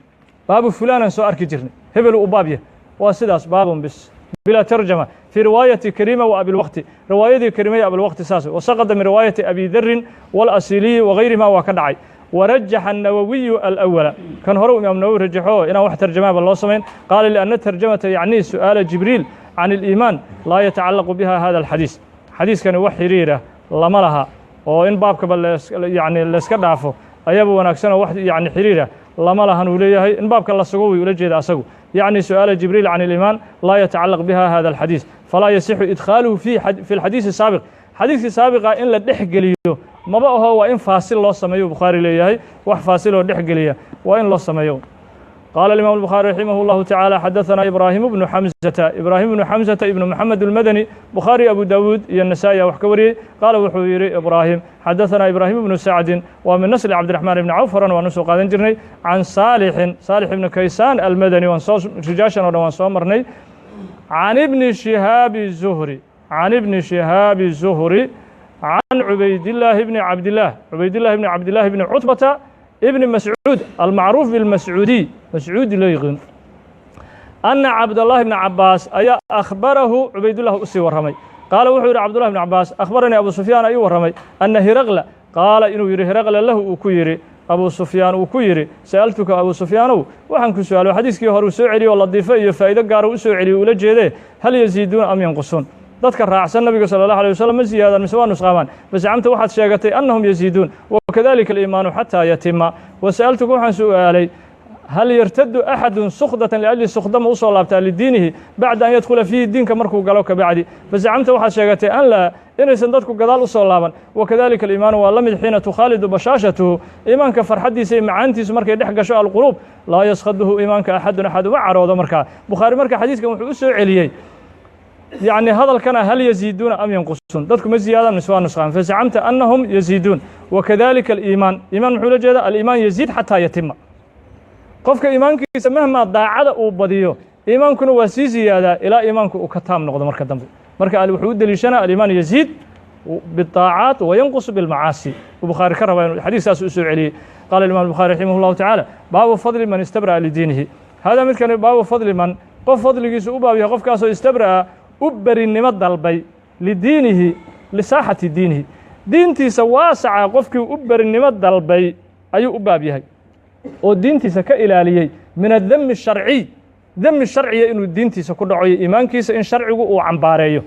Baabu fulaanan soo arki jirnay, hebelu u baab yah, waa sidaas, baabun bis bilaa tarjama. Fii riwaayati Karima wa Abilwaqti, riwaayadii Karima iyo Abilwaqti saas. Wasaqada min riwaayati Abi Darin walasiliyi wagayrihima, waa ka dhacay. Warajaxa الnawowiyu alأwala, kan hore u imaam Nawowi rajaxo inaan wax tarjamaaba loo samayn. Qaala liأna tarjamata yacni su'aala Jibriil can اliimaan laa yatacalaqu biha hada alxadiis, xadiiskani wax xiriira lama laha, oo in baabkaba yani layska dhaafo ayaaba wanaagsanoo wax yani xiriira Lama lahan uu leeyahay in baabka la sugo way ula jeeda asagu, yacni su'aala Jibriil can اliimaan laa yatacalaq biha hada alxadiis, falaa yasixu idkhaaluhu fi alxadiisi saabiq. Xadiiskii saabiqa in la dhex geliyo maba aho, waa in faasil loo sameeyo. Bukhaari leeyahay wax faasiloo dhex geliya waa in loo sameeyo. Qaala الإمام البخاري رحimه الlahu taعالى: xadaثna إbrahim بnu xamزata, Ibrahim بnu Xamزata ibnu Moxamed الmadani. Bukhaari, Abu Dawuud iyo Nasa'i wax ka wariyey. Qaala wuxuu yihi Ibrahim: xadaثna Ibrahim ibnu Sacdin, waa min nasli Cabdiraxmaan ibni Cawf, horan waan usoo qaadan jirnay, can Saalixin, Saalix ibni Kaysaan almadani. Waan soo rijaashan o dhan waan soo marnay. Can ibni Shihaabi Zuhri, can ibni Shihaabi Zuhri, can Cubaydillaahi bni Cabdillaah, Cubaydillahi bni Cabdillahi bni Cutbata ibni Mascuud, almacruuf bilmascuudiy, mascuudi loo yiqiin, ana Cabdاllahi bni Cabaas ayaa akhbarahu, Cubaydullah usii warramay. Qaala wuxuu yidhi Cabdullahi bni Cabaas: akhbaranii Abu Sufyaan ii warramay, ana Hiraqla qaala, inuu yidhi Hiraqla lahu, uu ku yidhi Abu Sufyaan, uu ku yidhi: sa'altuka Abu Sufyaanow, waxaan ku su'aalo. Xadiiskii hore uu soo celiyo oo ladiifo iyo faa'iido gaara u soo celiyo ula jeedee: hal yaziiduuna am yanqusuun? Dadka raacsan Nabiga salى الlaه alيه wasalam ma ziyaadaan mise waa nusqaamaan? Fazacamta, waxaad sheegatay, annahum yaziiduun, wakadalika aliimaanu xataa yatima. Wa sa'altuka, waxaan su'aalay: hal yartadu axadu sukdatan liajli sukda, ma usoo laabtaa, lidiinihi bacda an yadkhula fiihi, diinka markuu galo kabacdi? Fazacamta, waxaad sheegatay, an laa, inaysan dadku gadaal usoo laaban. Wakadalika aliimaanu waa la mid, xiina tukhaalidu bashaashatuhu, iimaanka farxaddiisa iyo macaantiisu markay dhex gasho alquluub, laa yaskhaduhu, iimaanka axadun, axad uma caroodo. Markaa Bukhaari marka xadiiskan wuxuu u soo celiyey, yacni hadalkana: hal yaziiduuna am yanqusuun? Dadku ma ziyaadaan mise waa nusqaan? Fazacamta annahum yaziiduun, wakadalika aliimaan. Iimaan muxuu la jeeda? Aliimaan yaziid xataa yatima. Qofka iimaankiisa mahmaa daacada uu badiyo, iimaankuna waa sii ziyaadaa ilaa iimaanku uu ka taam noqdo marka dambe. Marka wuxuu u deliishanaa aliimaan yaziid biالطaacaat wa yanqus bilmacaasi uu Bukhaari ka rabaa inuu xadiiskaas u soo celiyey. Qala imam الbuخari raximah اllahu tacaala: baabu fadli man istabra'a lidiinihi. Hada midkani baabu fadli man, qof fadligiisu u baab yahay, qofkaasoo istabra'a, u berinimo dalbay, lidiinihi, lisaaxati diinihi, diintiisa waasaca qofkii u berinimo dalbay ayuu u baab yahay, oo diintiisa ka ilaaliyey min addami sharciy, demi sharciya inuu diintiisa ku dhaco iyo iimaankiisa in sharcigu uu cambaareeyo.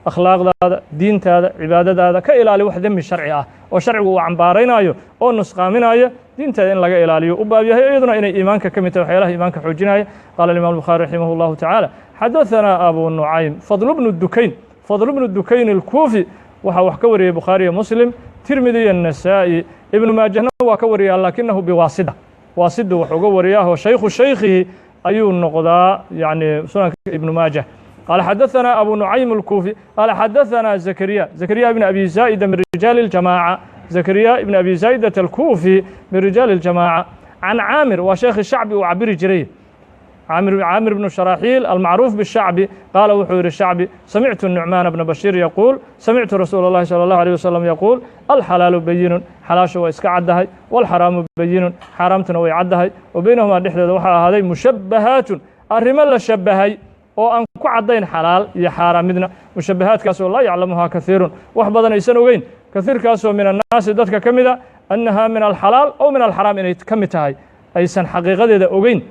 Akhlaaqdaada, diintaada, cibaadadaada ka ilaali wax demi sharci ah oo sharcigu uu cambaaraynayo oo nusqaaminayo diintaada in laga ilaaliyo u baab yahay, iyaduna inay iimaanka ka mid tahay, waxyaalaha iimaanka xoojinaya. Qaala imam الbukhaari raximah اllahu tacaala: xadaثanaa Abu Nucaym Fadl bnu Dukayn, Fadl bnu Dukayn alkuufi. Waxaa wax ka wariyey Bukhaari iyo Muslim, Tirmidi iyo Nasaa'i. Ibnu Maajahna waa ka wariyaa, laakinahu biwaasida, waasidu wax uga wariyaaho shaykhu shaykhihi ayuu noqdaa, yacni sunanka Ibnu Maajah. Qaala xadaثana Abu Nucaym alkuufi, qaala xadaثana Zakariya, Zakariya ibn Abi Zaa'ida, min rijaali اljamaaca, Zakariya ibn Abi Zaa'idat alkuufi min rijaali اljamaaca, can Caamir, waa sheekhi Shacbi uu cabiri jiray, Caamir, Caamir bnu Sharaaxiil almacruuf bishacbi. Qaala wuxuu yihi Shacbi: samictu Nucmaana bna Bashiir yaquul: samictu rasuula اllahi salى اllahu alيه wasalam yaquul: alxalaalu bayinun, xalaashu waa iska caddahay, walxaraamu bayinun, xaaraamtuna way caddahay, wa beynahumaa, dhexdeeda waxaa ahaaday, mushabbahaatun, arrimo la shabahay oo aan ku caddayn xalaal iyo xaaraam midna, mushabahaadkaasoo laa yaclamuhaa kahiirun, wax badan aysan ogeyn, kahiirkaasoo min annaasi, dadka ka mida, annahaa min alxalaal ow min alxaraam, inay ka mid tahay aysan xaqiiqadeeda ogeyn.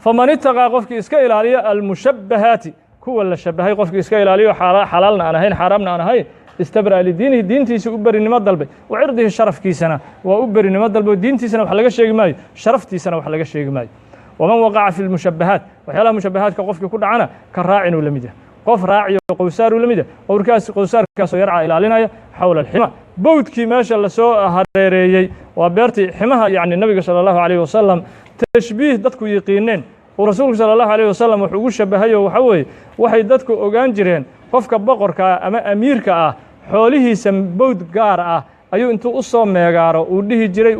Faman itaqaa, qofkii iska ilaaliya, almushabbahaati, kuwa la shabahay qofkii iska ilaaliyo, xalaalna aan ahayn, xaaraamna aan ahayn, istabra'a lidiinihi, diintiisa u berinimo dalbay, wa cirdihi, sharafkiisana waa u berinimo dalbay. Diintiisana wax laga sheegi maayo, sharaftiisana wax laga sheegi maayo. Waman waqaca fi lmushabahaat, waxyaalaha mushabahaadka qofkii ku dhacana, ka raacinuu la mid yahay, qof raaciyo qowsaaruu la mid yahay, qowrkaas qowsaarkaasoo yarca, ilaalinaya, xowla alxima, bowdkii meesha lasoo hareereeyey, waa beertii ximaha. Yacni Nabiga sala allahu alayh wasalam tashbiih dadku yiqiineen uu rasuulku sala allahu alayh wasalam wax ugu shabahayo waxa weeye, waxay dadku ogaan jireen qofka boqorka ah ama amiirka ah xoolihiisa bowd gaar ah ayuu intuu u soo meegaaro uu dhihi jiray,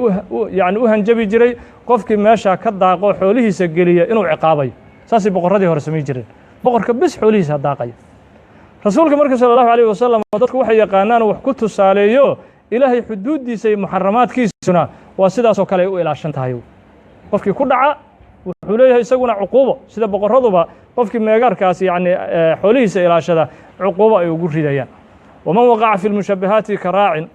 yacni u hanjabi jiray qofkii meeshaa ka daaqo xoolihiisa geliya inuu ciqaabayo. Saasay boqorradii hore samayn jireen, boqorka bis xoolihiisa daaqaya. Rasuulka marka sala allahu alayh wasalam dadku waxay yaqaanaan wax ku tusaaleeyo. Ilaahay xuduuddiisa iyo muxaramaadkiisuna waa sidaasoo kale ay u ilaashan tahay. Qofkii ku dhaca wuxuu leeyahay isaguna cuquubo, sida boqorraduba qofkii meegaarkaas yacni xoolihiisa ilaashada cuquubo ay ugu ridayaan. Waman waqaca fi lmushabahaati ka raacin,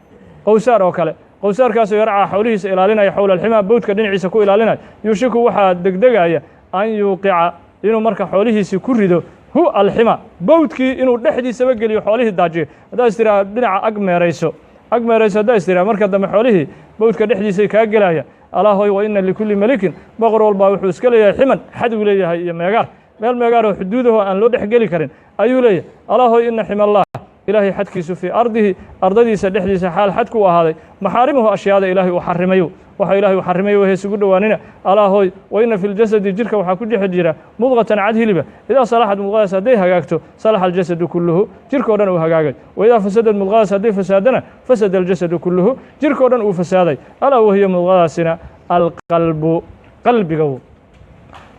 qowsaar oo kale, qowsaarkaasoo yarcaa, xoolihiisa ilaalinaya, xowla alximaa, bowdka dhinaciisa ku ilaalinaya, yuushiku, waxaa degdegaya, an yuuqica, inuu marka xoolihiisii ku rido, hu alxima, bowdkii inuu dhexdiisaba geliyo, xoolihii daajiyo. Haddaa is tiraa dhinaca ag meerayso, ag meerayso haddaa is tiraa, marka dambe xoolihii bowdka dhexdiisay kaa gelaya. Alaahoy, wa ina likulli melikin, boqor walbaa wuxuu iska leeyahay ximan, xad uu leeyahay iyo meegaar, meel meegaaroo xuduudaho aan loo dhex geli karin ayuu leeyahay. Alaahoy, ina ximallah, ilaahay xadkiisu, fii ardihi, ardadiisa dhexdiisa xaal xadku u ahaaday, maxaarimuhu, ashyaada ilaahay uu xarimayo, waxa ilahay uu xarimayo heesugu dhowaanina. Alaahoy, wa ina fi ljasadi, jirka waxaa ku dhex jira, mudqatan, cad hiliba. Idaa salaxad, mudqadaas hadday hagaagto, salaxa aljasadu kulluhu, jirkao dhan uu hagaagay. Wa idaa fasadad, mudqadaas hadday fasaadana, fasada aljasadu kulluhu, jirkao dhan uu fasaaday. Alaa wahiya, mudqadaasina, alqalbu, qalbiga.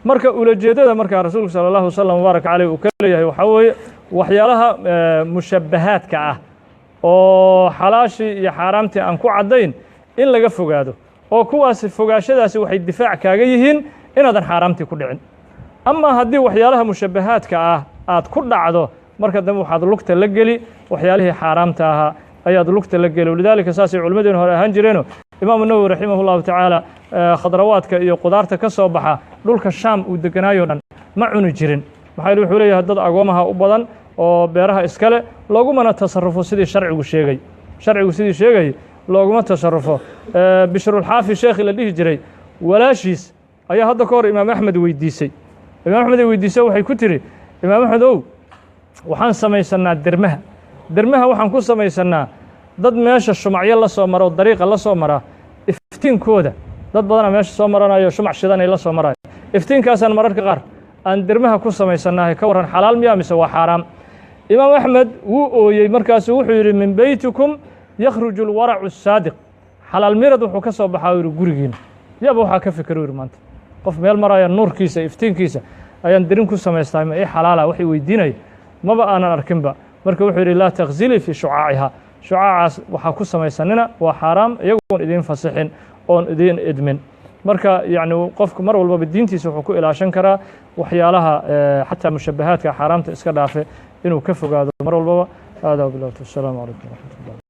Marka ulajeedada markaa rasuulku sala allahu wasalam wbaarak caleyh uu ka leeyahay waxaa weeye waxyaalaha mushabbahaadka ah oo xalaashii iyo xaaraamtii aan ku caddayn in laga fogaado, oo kuwaasi fogaashadaasi waxay difaac kaaga yihiin inaadan xaaraamtii ku dhicin. Ama haddii waxyaalaha mushabbahaadka ah aad ku dhacdo, marka dambe waxaad lugta la geli waxyaalihii xaaraamta ahaa ayaad lugta la geli. Walidaalika saasay culimmadeenu hore ahaan jireeno. Imaamu Nawowi raximah llahu tacaala khadrawaadka iyo qudaarta ka soo baxa dhulka Shaam uu deganaayo dhan ma cuni jirin. Maxaa yeele wuxuu leeyahay dad agoomaha u badan oo beeraha iskale, loogumana tasarufo sidii sharcigu sheegay, sharcigu sidii sheegay looguma tasarufo. Bishrulxaafi sheekhi la dhihi jiray walaashiis ayaa hadda ka hor Imaam Axmed weydiisay. Imaam Axmed ay weydiisay, waxay ku tiri: "Imaam Axmed ow, waxaan samaysanaa dermaha, dermaha waxaan ku samaysannaa dad meesha shumacyo la soo mara oo dariiqa la soo mara iftiinkooda. Dad badana meesha soo maranayo, shumac shidanay la soo marayo, iftiinkaasaan mararka qaar aan dermaha ku samaysannahay. Ka warran, xalaal miyaa mise waa xaaraam?" Imaam Axmed wuu ooyey. Markaasuu wuxuu yidhi: "Min beytikum yakhruju alwaracu asaadiq." Xalaal mirad wuxuu ka soo baxaa, u yidhi, gurigiina. Yaba waxaa ka fikir, u yidhi, maanta qof meel maraya nuurkiisa, iftiinkiisa ayaan derin ku samaystaa, ma ii xalaala? Waxay weydiinaya maba aanan arkinba. Marka wuxuu yidhi: "Laa takhzilii fii shucaaciha." Shucaacaas waxaa ku samaysanina waa xaaraam, iyagoon idiin fasixin oon idiin idmin. Marka yacni qofku mar walbaba diintiisa wuxuu ku ilaashan karaa waxyaalaha xataa mushabahaadka xaaraamta iska dhaafe inuu ka fogaado mar walbaba. Hada wabilah. Assalaamu calaykum waraxmat ullah.